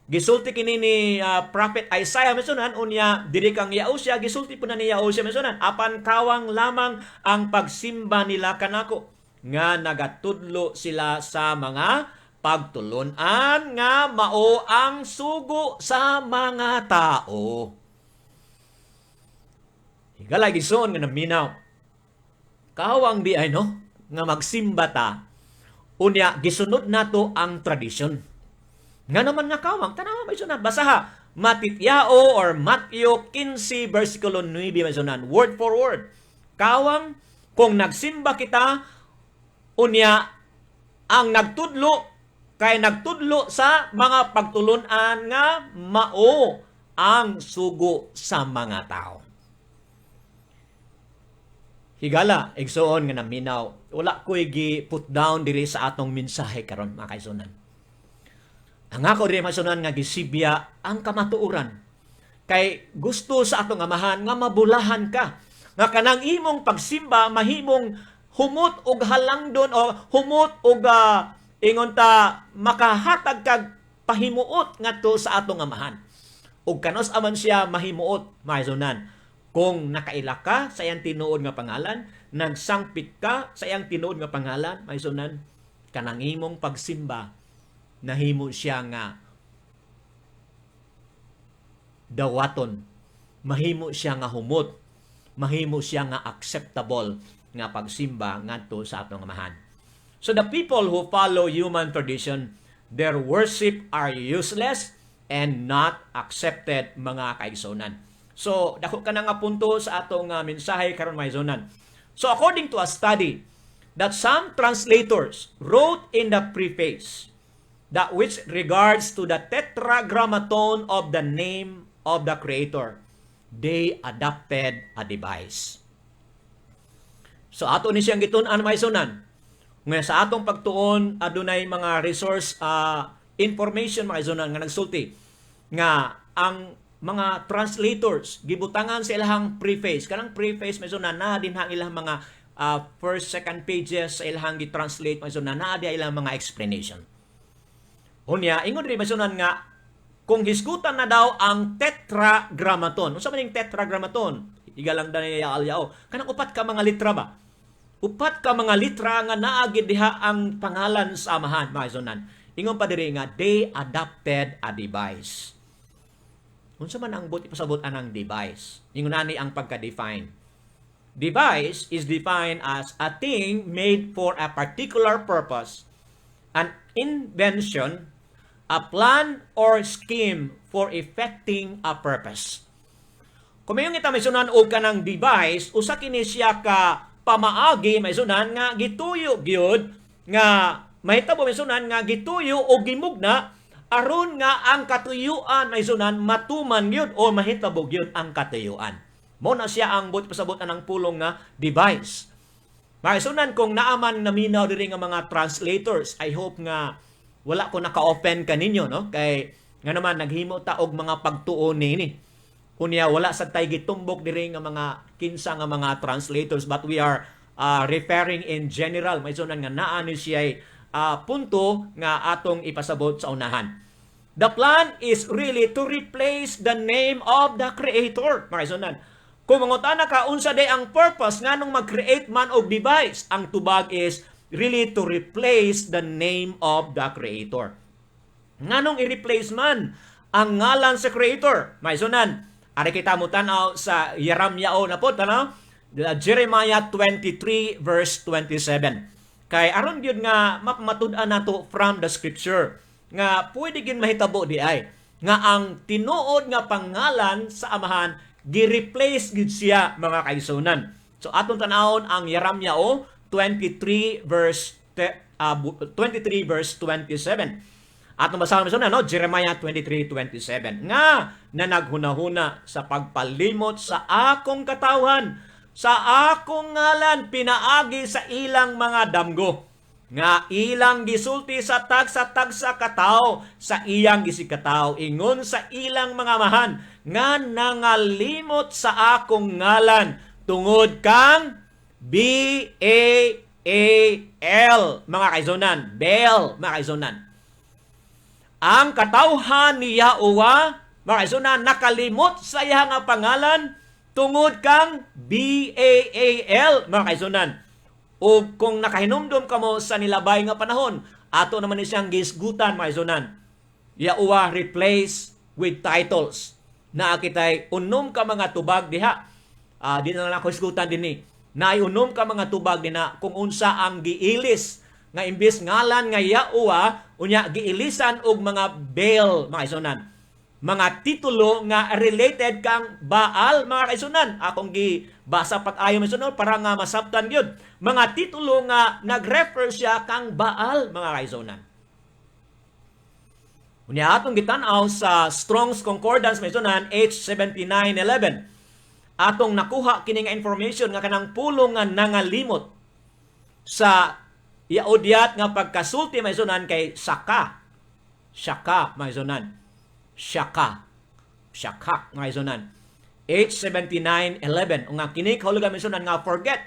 Gisulti kini ni Prophet Isaiah, masunan. Unya diri kang Yahusia, gisulti po na ni Yahusia, masunan. "Apan kawang lamang ang pagsimba nila kanako nga nagatudlo sila sa mga pagtulunan nga mao ang sugo sa mga tao." Higala, igsoon nga naminaw. Kawang di ay no nga magsimba ta. Unya gisunod nato ang tradisyon. Nga naman nga kawang, tanawa, may sunan. Basaha, Matityao or Matthew 15 versikulo 9, may sunan. Word for word. Kawang kung nagsimba kita, unya ang nagtudlo kay nagtudlo sa mga pagtulunan nga mao ang sugo sa mga tao. Higala, igsoon nga naminaw, wala ko'y gi put down diri sa atong mensahe karon, mga kaigsuonan. Ang ako diri, masunan, nga gisibya ang kamatuoran. Kay gusto sa atong Amahan nga mabulahan ka. Nga kanang imong pagsimba mahimong humot og halangdon o humot og ingon ta makahatag kag pahimuot ngadto sa atong Amahan. Ug kanus aman siya mahimuot, maisunan, kung nakaila ka sa iyang tinuod nga pangalan, nagsangpit ka sa iyang tinuod nga pangalan, maisunan, kanang imong pagsimba nahimo siya nga dawaton, mahimo siya nga humot, mahimo siya nga acceptable nga pagsimba ngadto sa atong Amahan. So the people who follow human tradition, their worship are useless and not accepted, mga kaigsunan. So dako ka na nga punto sa atong mensahe karon, mga. So according to a study that some translators wrote in the preface that which regards to the tetragrammaton of the name of the Creator, they adopted a device. So ato ni siyang gitun-an, maisunan. Nga sa atong pagtuon adunay mga resource information, mga isunan, nga nagsulti nga ang mga translators gibutangan sa ilahang preface, kanang preface, maisunan, na din ang ilang mga first, second pages sa ilahang gi-translate, maisunan, naa di ilang mga explanation. Unya ingon diri, maisunan, nga kung hisgutan na daw ang tetragrammaton. Unsa man yung tetragrammaton? Igalang da yaw, kanang upat ka mga litra ba, upat ka mga litra nga naa gid diha ang pangalan sa Amahan, mga isunan. Ingon pa diri nga they adopted a device. Unsa man ang buot ipasabot anang device? Ingon ani ang pagka-define. Device is defined as a thing made for a particular purpose, an invention, a plan or scheme for effecting a purpose. Kung mayon kita, maisunan, og kanang device, usa kini siya ka pamaagi, maisunan, nga gituyo gyud nga mahitabo, maisunan, nga gituyo o gimugna aron nga ang katuyuan, maisunan, matuman gyud o mahitabo gyud ang katuyuan. Mo na siya ang buot pasabot anang pulong nga device. Maisunan, kung naaman naminaw diri nga mga translators, I hope nga wala ko naka-open kaninyo, no? Kay nga naman naghimo ta og mga pagtuon niini. Unya wala sad tay gitumbok diri nga mga kinsa nga mga translators, but we are referring in general. Maisunan nga naa ni siya punto nga atong ipasabot sa unahan. The plan is really to replace the name of the Creator. Mga isunan. Kung mangutana ka unsa day ang purpose nganong mag-create man og device, ang tubag is really to replace the name of the Creator. Nganong i-replace man ang ngalan sa Creator? Maisunan, ari kita mo tan-aw sa Yaramyao na po, tanaw? Jeremiah 23 verse 27. Kay aron gyud nga mapamatud-an nato from the scripture nga pwede gyud mahitabo di ay nga ang tinuod nga pangalan sa Amahan gi-replace gyud siya, mga kaigsuonan. So atong tan-awon ang Jeremiah 23 verse 27. Atong basahon sa, no, Jeremiah 23:27 nga na naghunahuna sa pagpalimot sa akong katawhan sa akong ngalan pinaagi sa ilang mga damgo nga ilang gisulti sa tagsa-tagsa katawo sa iyang isigkatawo, ingon sa ilang mga amahan nga nangalimot sa akong ngalan tungod kang Baal, mga kaigsuonan. Baal, mga kaigsuonan. Ang katawhan ni Yahuwah, mga kaigsuonan, nakalimot sa iya nga pangalan tungod kang Baal, mga kaigsuonan. O kung nakahinumdum kamo sa nilabay nga panahon, ato naman ni siyang gisgutan, mga kaigsuonan. Yahuwah replace with titles. Naa kitay unom ka mga tubag diha. Di na lang ako hisgutan dinhi. Naay unom ka mga tubag dinha kung unsa ang giilis nga imbis ngalan nga Yahuwah, unya giilisan og mga Baal, mga kaigsuonan. Mga titulo nga related kang Baal, mga kaigsuonan. Akong gibasa pag-ayo, mga kaigsuonan, para nga masabtan gyud. Mga titulo nga nag-refer siya kang Baal, mga kaigsuonan. Unya atong gitan-aw sa Strong's Concordance, mga kaigsuonan, H7911. Atong nakuha kini nga information nga kanang pulong nga nangalimot sa Yahudyat nga pagkasulti, mga kaigsuonan, kay saka. Shaka, mga kaigsuonan. Shaka. Shaka, mga kaigsuonan. H7911. Nga kini kahulugan, mga kaigsuonan, nga forget.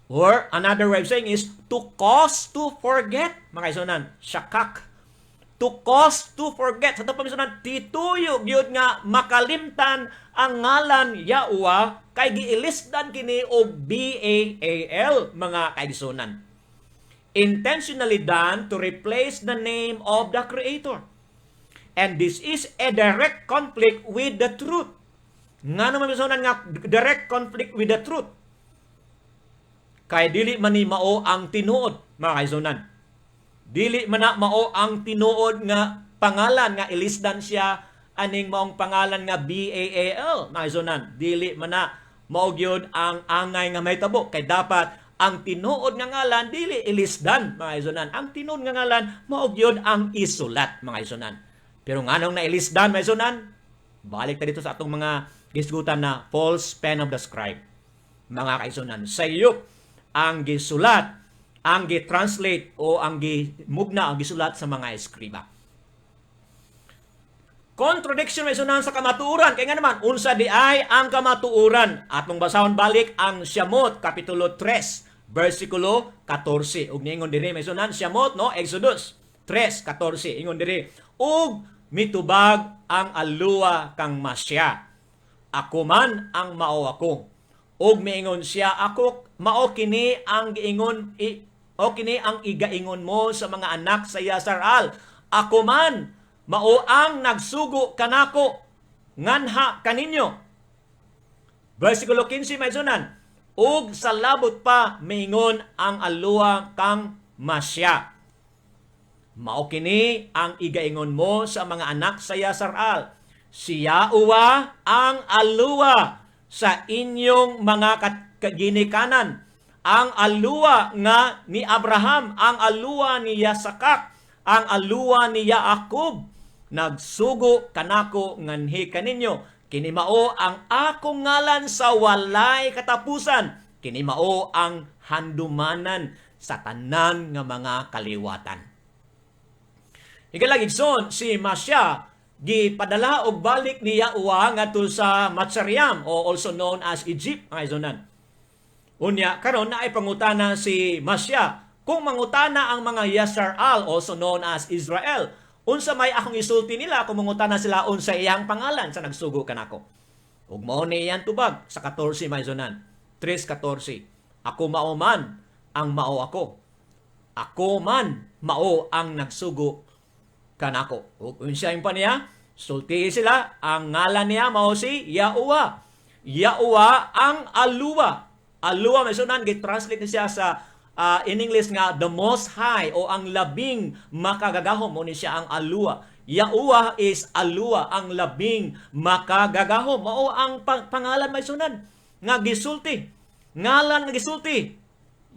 Or another way of saying is to cause to forget, mga kaigsuonan. Shakak. To cause to forget. Sa ito pa, tituyo gyud nga makalimtan ang ngalan Yahuwah kay giilisdan kini og Baal, mga kaigsuonan. Intentionally done to replace the name of the Creator. And this is a direct conflict with the truth. Nga naman, mga, nga direct conflict with the truth? Kay dili man ni mao ang tinuod, mga kaigsuonan. Dili man na mao ang tinuod nga pangalan nga ilisdan siya aning maong pangalan nga Baal, mga kaigsuonan. Dili man na mao gyud ang angay nga mahitabo kay dapat ang tinuod nga ngalan dili ilisdan, mga kaigsuonan. Ang tinuod nga ngalan mao gyud ang isulat, mga kaigsuonan. Pero nganong nailisdan, mga kaigsuonan? Balik ta dito sa atong mga gisgutan na false pen of the scribe. Mga kaigsuonan, sayop ang gisulat, ang gi-translate o ang gimugna ang gisulat sa mga eskriba. Contradiction, mga kaigsuonan, sa kamatuoran. Kaya nga naman, unsa di ay ang kamatuoran? Atong basahon balik ang Siyamot, Kapitulo 3, versikulo 14. Ug niingon diri, mga kaigsuonan, Siyamot, no? Exodus 3, 14. Ingon diri, "Ug mitubag ang aluwa kang Masya: 'Ako man ang mao ako.' Ug miingon siya, 'Ako mao kini ang giingon i, o kini ang igaingon mo sa mga anak sa Yasaral: Ako man mao ang nagsugo kanako nganha kaninyo.'" Versikulo 15, mga kaigsuonan. "Ug sa labot pa miingon ang aluwa kang Masya: 'Mao kini ang igaingon mo sa mga anak sa Yasaral: Si Yahuwah ang aluwa sa inyong mga ginikanan, ang aluwa nga ni Abraham, ang aluwa ni Yasakak, ang aluwa ni Jacob, nagsugo kanako nganhi kaninyo. Kini mao ang akong ngalan sa walay katapusan. Kini mao ang handumanan sa tanan nga mga kaliwatan.'" Higala, igsoon, si Masya gipadala og balik ni Yahuwah ngadto sa Matsariam o also known as Egypt, mga kaigsuonan. Unya karon naay pangutana si Masya: "Kung mangutana ang mga Yasharal, also known as Israel, unsa may akong isulti nila kung mangutana sila unsa iyang pangalan sa nagsugo kanako?" Ug mao ni iyang tubag sa 14, mga kaigsuonan. 3:14. "Ako mao man ang mao ako. Ako man mao ang nagsugo kanako." Ug unsa yung pa niya? Sulti sila, ang ngalan niya mao si Yahuwah. Yahuwah ang Aluwa. Aluwa, may sunan, gi-translate ni siya sa in English nga "the Most High" o ang labing makagagahom. Mo ni siya ang Aluwa. Yahuwah is Aluwa, ang labing makagagahom. Mao ang pangalan, may sunan, nga gisulti. Ngalan nga gisulti.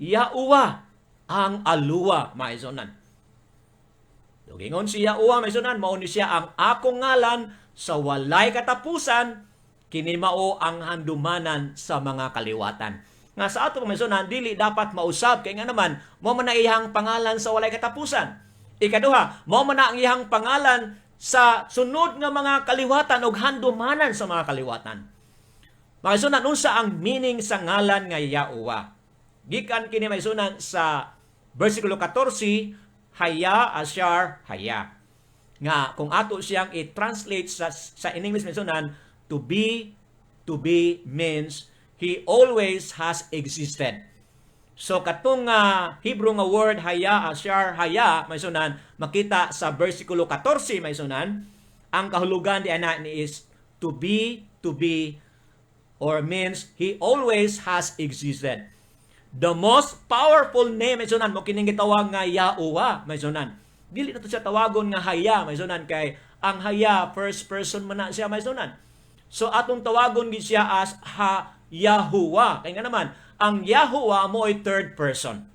Yahuwah ang Aluwa, may sunan. Ingon si Yahuwah, may sunan, mao ni siya ang akong ngalan sa walay katapusan, kini mao ang handumanan sa mga kaliwatan. Nga sa ato, may sunan, dili dapat mausab kay nga naman mao man na iyang pangalan sa walay katapusan. Ikaduha, mao man na ang iyang pangalan sa sunod nga mga kaliwatan og handumanan sa mga kaliwatan. Mga sunan, unsa ang meaning sa ngalan nga Yahuwah? Gikan kini, may sunan, sa versikulo 14, Haya Ashar Haya. Nga kung ato siyang i-translate sa in English, may sunan, "to be, to be" means he always has existed. So katong Hebrew nga word Haya Ashar Haya, may sunan, makita sa versikulo 14, may sunan, ang kahulugan di ana ni is "to be, to be" or means he always has existed. The most powerful name, may sunan, mo kining gitawag nga Yahuwah, may sunan. Dili na to siya tawagon nga Haya, may sunan, kay ang Haya first person man na siya, may sunan. So atong tawagon gid siya as Ha Yahuwah. Kay nga naman, ang Yahuwah mo ay third person.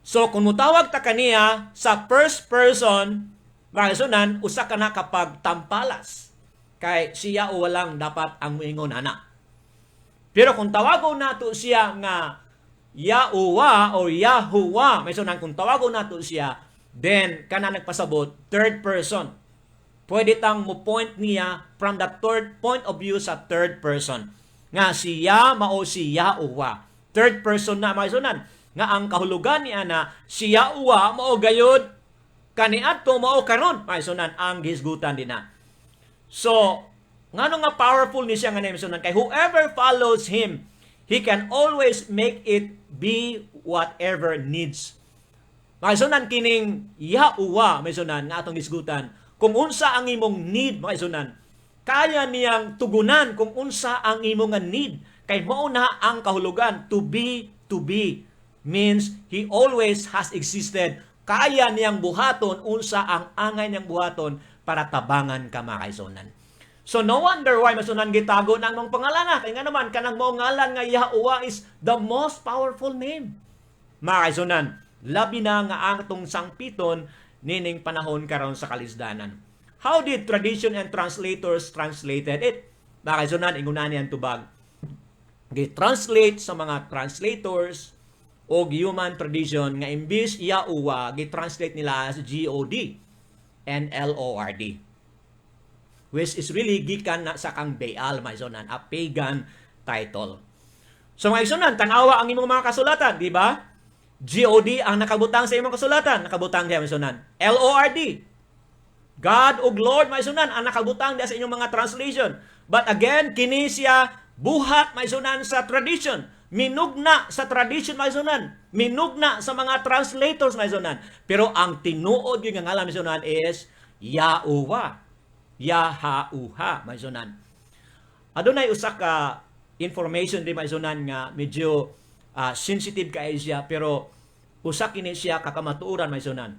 So kung mutawag ta kaniya sa first person, mga sunan, usa ka na kapag tampalas. Kay siya o walang dapat ang muingon ana. Pero kung tawagon nato siya nga Yahuwah o Yahuwah, may sunan, kung tawagon nato siya, then kana nagpasabot third person. Pwede tang mo point niya from the third point of view sa third person. Nga siya mao si Yahuwah. Third person na, mga sunan. Nga ang kahulugan niya na si Yahuwah mao gayod kaniadto, mao karon, mga sunan, ang gisgutan din na. So, ngano nga powerful ni siya nga name, sunan? Kay whoever follows him, he can always make it be whatever needs. Mga sunan, kining Yahuwah, may sunan, nga atong gisgutan, kung unsa ang imong need, mga sunan, kaya niyang tugunan kung unsa ang imong nga need. Kay mao na ang kahulugan, "to be, to be" means he always has existed. Kaya niyang buhaton unsa ang angay niyang buhaton para tabangan ka, mga kaisunan. So no wonder why, masunan, gitago na ang mga pangalan na. Kaya nga naman, kanang mao ngalan nga Yahuwah is the most powerful name. Mga kaisunan, labi na nga ang atong sangpiton nining panahon karon sa kalisdanan. How did tradition and translators translated it? Mga kaisunan, inguna ni ang tubag. Gi-translate sa mga translators o human tradition nga imbis Yahuwah, gi-translate nila as God and Lord, which is really gikan na sa kang Baal, mga isunan, a pagan title. So mga isunan, tanawa ang imong mga kasulatan, di ba? God ang nakabutang sa imong kasulatan, nakabutang diha, mga isunan. Lord. God ug Lord, mga isunan, ang nakabutang diha sa inyong mga translation. But again, kini siya buhat, mga isunan, sa tradition. Minugna sa tradition, mga isunan. Minugna sa mga translators, mga isunan. Pero ang tinuod yung ngalan, mga isunan, is Yahuwah. Yahauha, mga isunan. Adunay usa ka information di, mga isunan, nga medyo sensitive kay siya, pero usa kini siya kakamatuoran, mga isunan,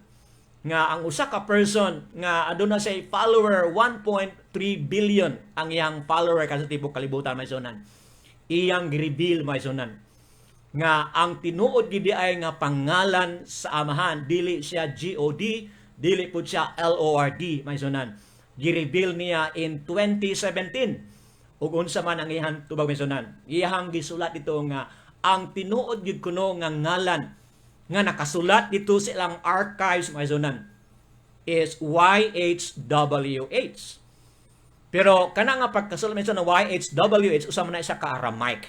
nga ang usa ka person nga aduna say follower, 1.3 billion ang iyang follower kasi tibuok kalibutan, mga isunan, iyang gi-reveal, mga isunan, nga ang tinuod gid ay nga pangalan sa Amahan dili siya God, dili pud siya Lord, mga isunan. Gi-reveal niya in 2017. Ug unsa man ang iyang tubag, mga isunan? Iyang gisulat dito nga ang tinuod gyud kuno nga ngalan nga nakasulat dito sa ilang archives, mga isunan, is YHWH. Pero kana nga pagkasulat, mga isunan, YHWH, usa man na siya ka Aramaic.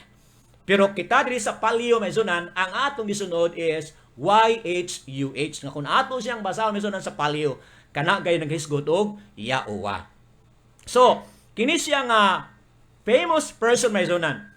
Pero kita diri sa Paleo, mga isunan, ang atong gisunod is YHUH. Nga kung ato siyang basahon, mga isunan, sa Paleo, kana gay naghisgot og Yahuwah. So, kini siya nga famous person, mga isunan.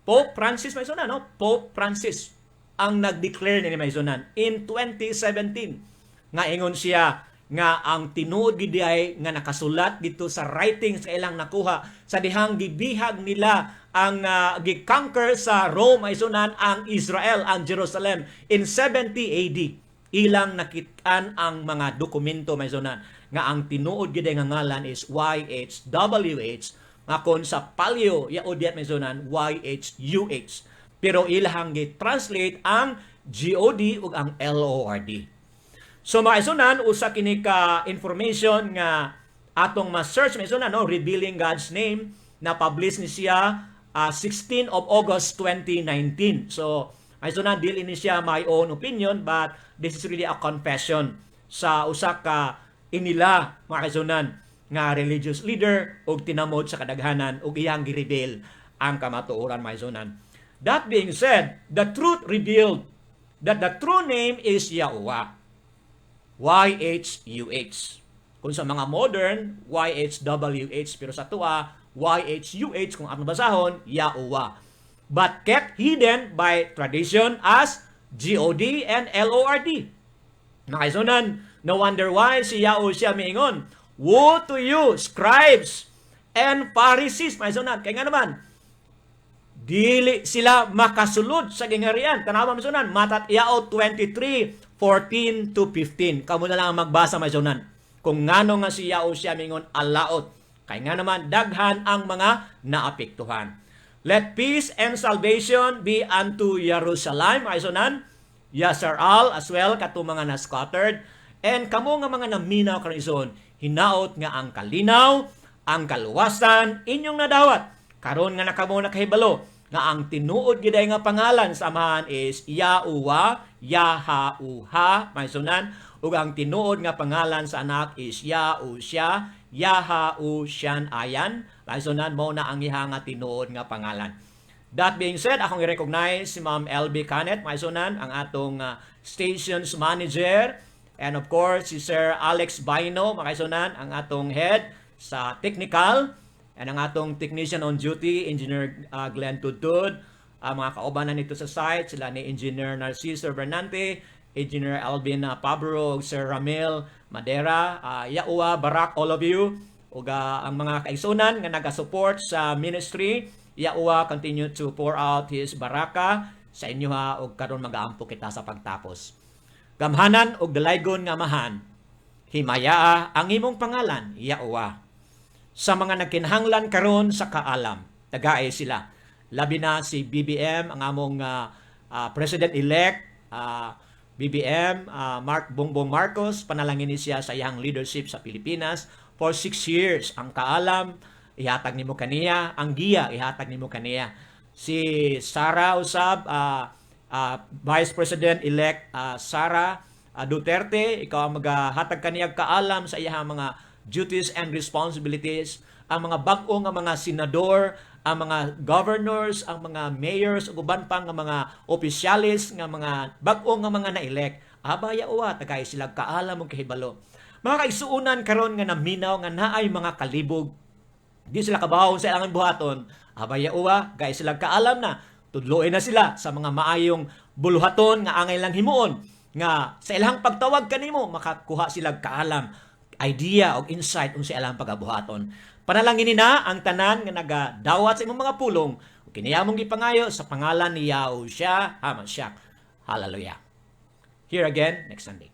Pope Francis, mga isunan, no? Pope Francis ang nag-declare ni, mga isunan, in 2017 nga ingon siya, nga ang tinuod gid ay nga nakasulat dito sa writings nga ilang nakuha sa dihang gibihag nila ang gi-conquer sa Rome ay sunan ang Israel, ang Jerusalem in 70 AD. Ilang nakit-an ang mga dokumento may sunan nga ang tinuod gid nga ngalan is YHWH, nga kon sa Paleo yaod may sunan YHUH, pero ilahang gi-translate ang GOD ug ang LORD. So mga isunan, usa kini ka information nga atong ma-search mga isunan, no, Revealing God's Name, na publish ni siya 16 of August 2019. So mga isunan, dili ni siya my own opinion, but this is really a confession sa usa ka inila mga isunan nga religious leader og tinamod sa kadaghanan og iyang gi-reveal ang kamatuoran mga isunan. That being said, the truth revealed that the true name is Yahuwah. YHUH. Kung sa mga modern, YHWH, pero sa tuwa, YHUH, kung atong basahon, Yahuwah. But kept hidden by tradition as GOD and LORD. Mga kaisunan, no wonder why si Yahushua miingon, "Woe to you, scribes and Pharisees." Mga kaisunan, kaya nga naman, dili sila makasulod sa gingharian. Tanawa mga kaisunan, Matatiyao 23:14 to 15. Kamu na lang ang magbasa mga kaisunan. Kung ngano nga si Yahushua mingon alaot. Kaya nga naman, daghan ang mga naapektuhan. Let peace and salvation be unto Jerusalem, mga kaisunan, Yasharal as well, kato mga na-scattered, and kamo nga mga naminaw karon ison, hinaot nga ang kalinaw, ang kaluwasan, inyong nadawat. Karon nga nakamo nakahibalo, nga ang tinuod giday nga pangalan sa Amahan is Yahuwah, Yahauha, mga isunan, ug ang tinuod nga pangalan sa anak is Yahusha, Yahaushan ayan, mga isunan, mao na ang iha nga tinuod nga pangalan. That being said, akong i-recognize si Ma'am LB Canet, mga isunan, ang atong stations manager, and of course, si Sir Alex Baino, mga isunan, ang atong head sa technical, and ang atong technician on duty, Engineer Glenn Tudtud, mga kaubanan nito sa site, sila ni Engineer Narciso Bernante, Engineer Alvin Pabro, Sir Ramil Madera, Yahuwah, Barak, all of you, ug ang mga kaigsunan nga naga-support sa ministry, Yahuwah continue to pour out His baraka sa inyo ha, ug karon magaampo kita sa pagtapos. Gamhanan ug dalaygon nga Amahan, himayaa ang imong pangalan, Yahuwah. Sa mga nagkinahanglan karon sa kaalam, tagae sila. Labi na si BBM, ang among President-elect, BBM, Mark Bongbong Marcos, panalangin ni siya sa iyang leadership sa Pilipinas for 6 years. Ang kaalam, ihatag nimo kaniya, ang giya, ihatag nimo kaniya. Si Sara usab, Vice President-elect Sara Duterte, ikaw ang magahatag kaniya kaalam sa iyang mga duties and responsibilities, ang mga bag-o nga mga senador, ang mga governors, ang mga mayors, ug uban pang nga mga opisyales nga mga bag-o nga mga na-elect. Aba Yahuwah, tagay sila kaalam ug kahibalo. Mga kaigsuonan karon nga naminaw nga naay mga kalibog, di sila kabaw sa ilang buhaton. Aba Yahuwah, gay sila kaalam na tudloin na sila sa mga maayong buluhaton nga angay lang himuon, nga sa ilang pagtawag kanimo makakuha sila kaalam, idea og insight unsa ilang pagabuhaton. Panalangin na ang tanan nga nagadawat sa imong mga pulong, ug kini among gipangayo sa pangalan ni Yahushua HaMashiach. Hallelujah. Here again next Sunday.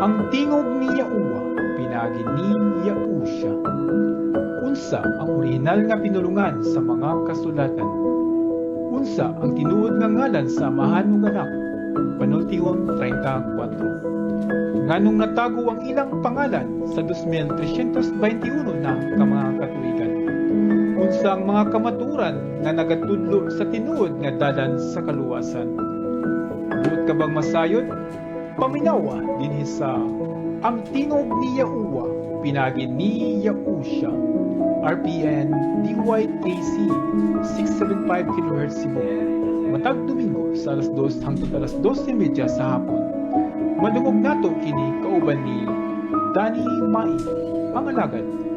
Ang tingog ni Yahuwah, pinagi ni Yahusha. Unsa ang orihinal nga pinulungan sa mga kasulatan? Unsa ang tinuod nga ngalan sa Amahan ug Anak? Panultihon 34. Nganong natago ang ilang pangalan sa 2321 na ka mga katuigan? Unsa ang mga kamatuoran nga nagatudlo sa tinuod nga dalan sa kaluwasan? Buot ka bang masayod? Paminawa dinhi sa Ang Tingog ni Yahuwah, pinagi ni Yahusha. RPN DYKC 675 kHz Cebu. Matag Domingo sa alas 2 hangtod alas 2:30 sa hapon. Madungog nato kini kauban ni Danny Mai. Ang alagad.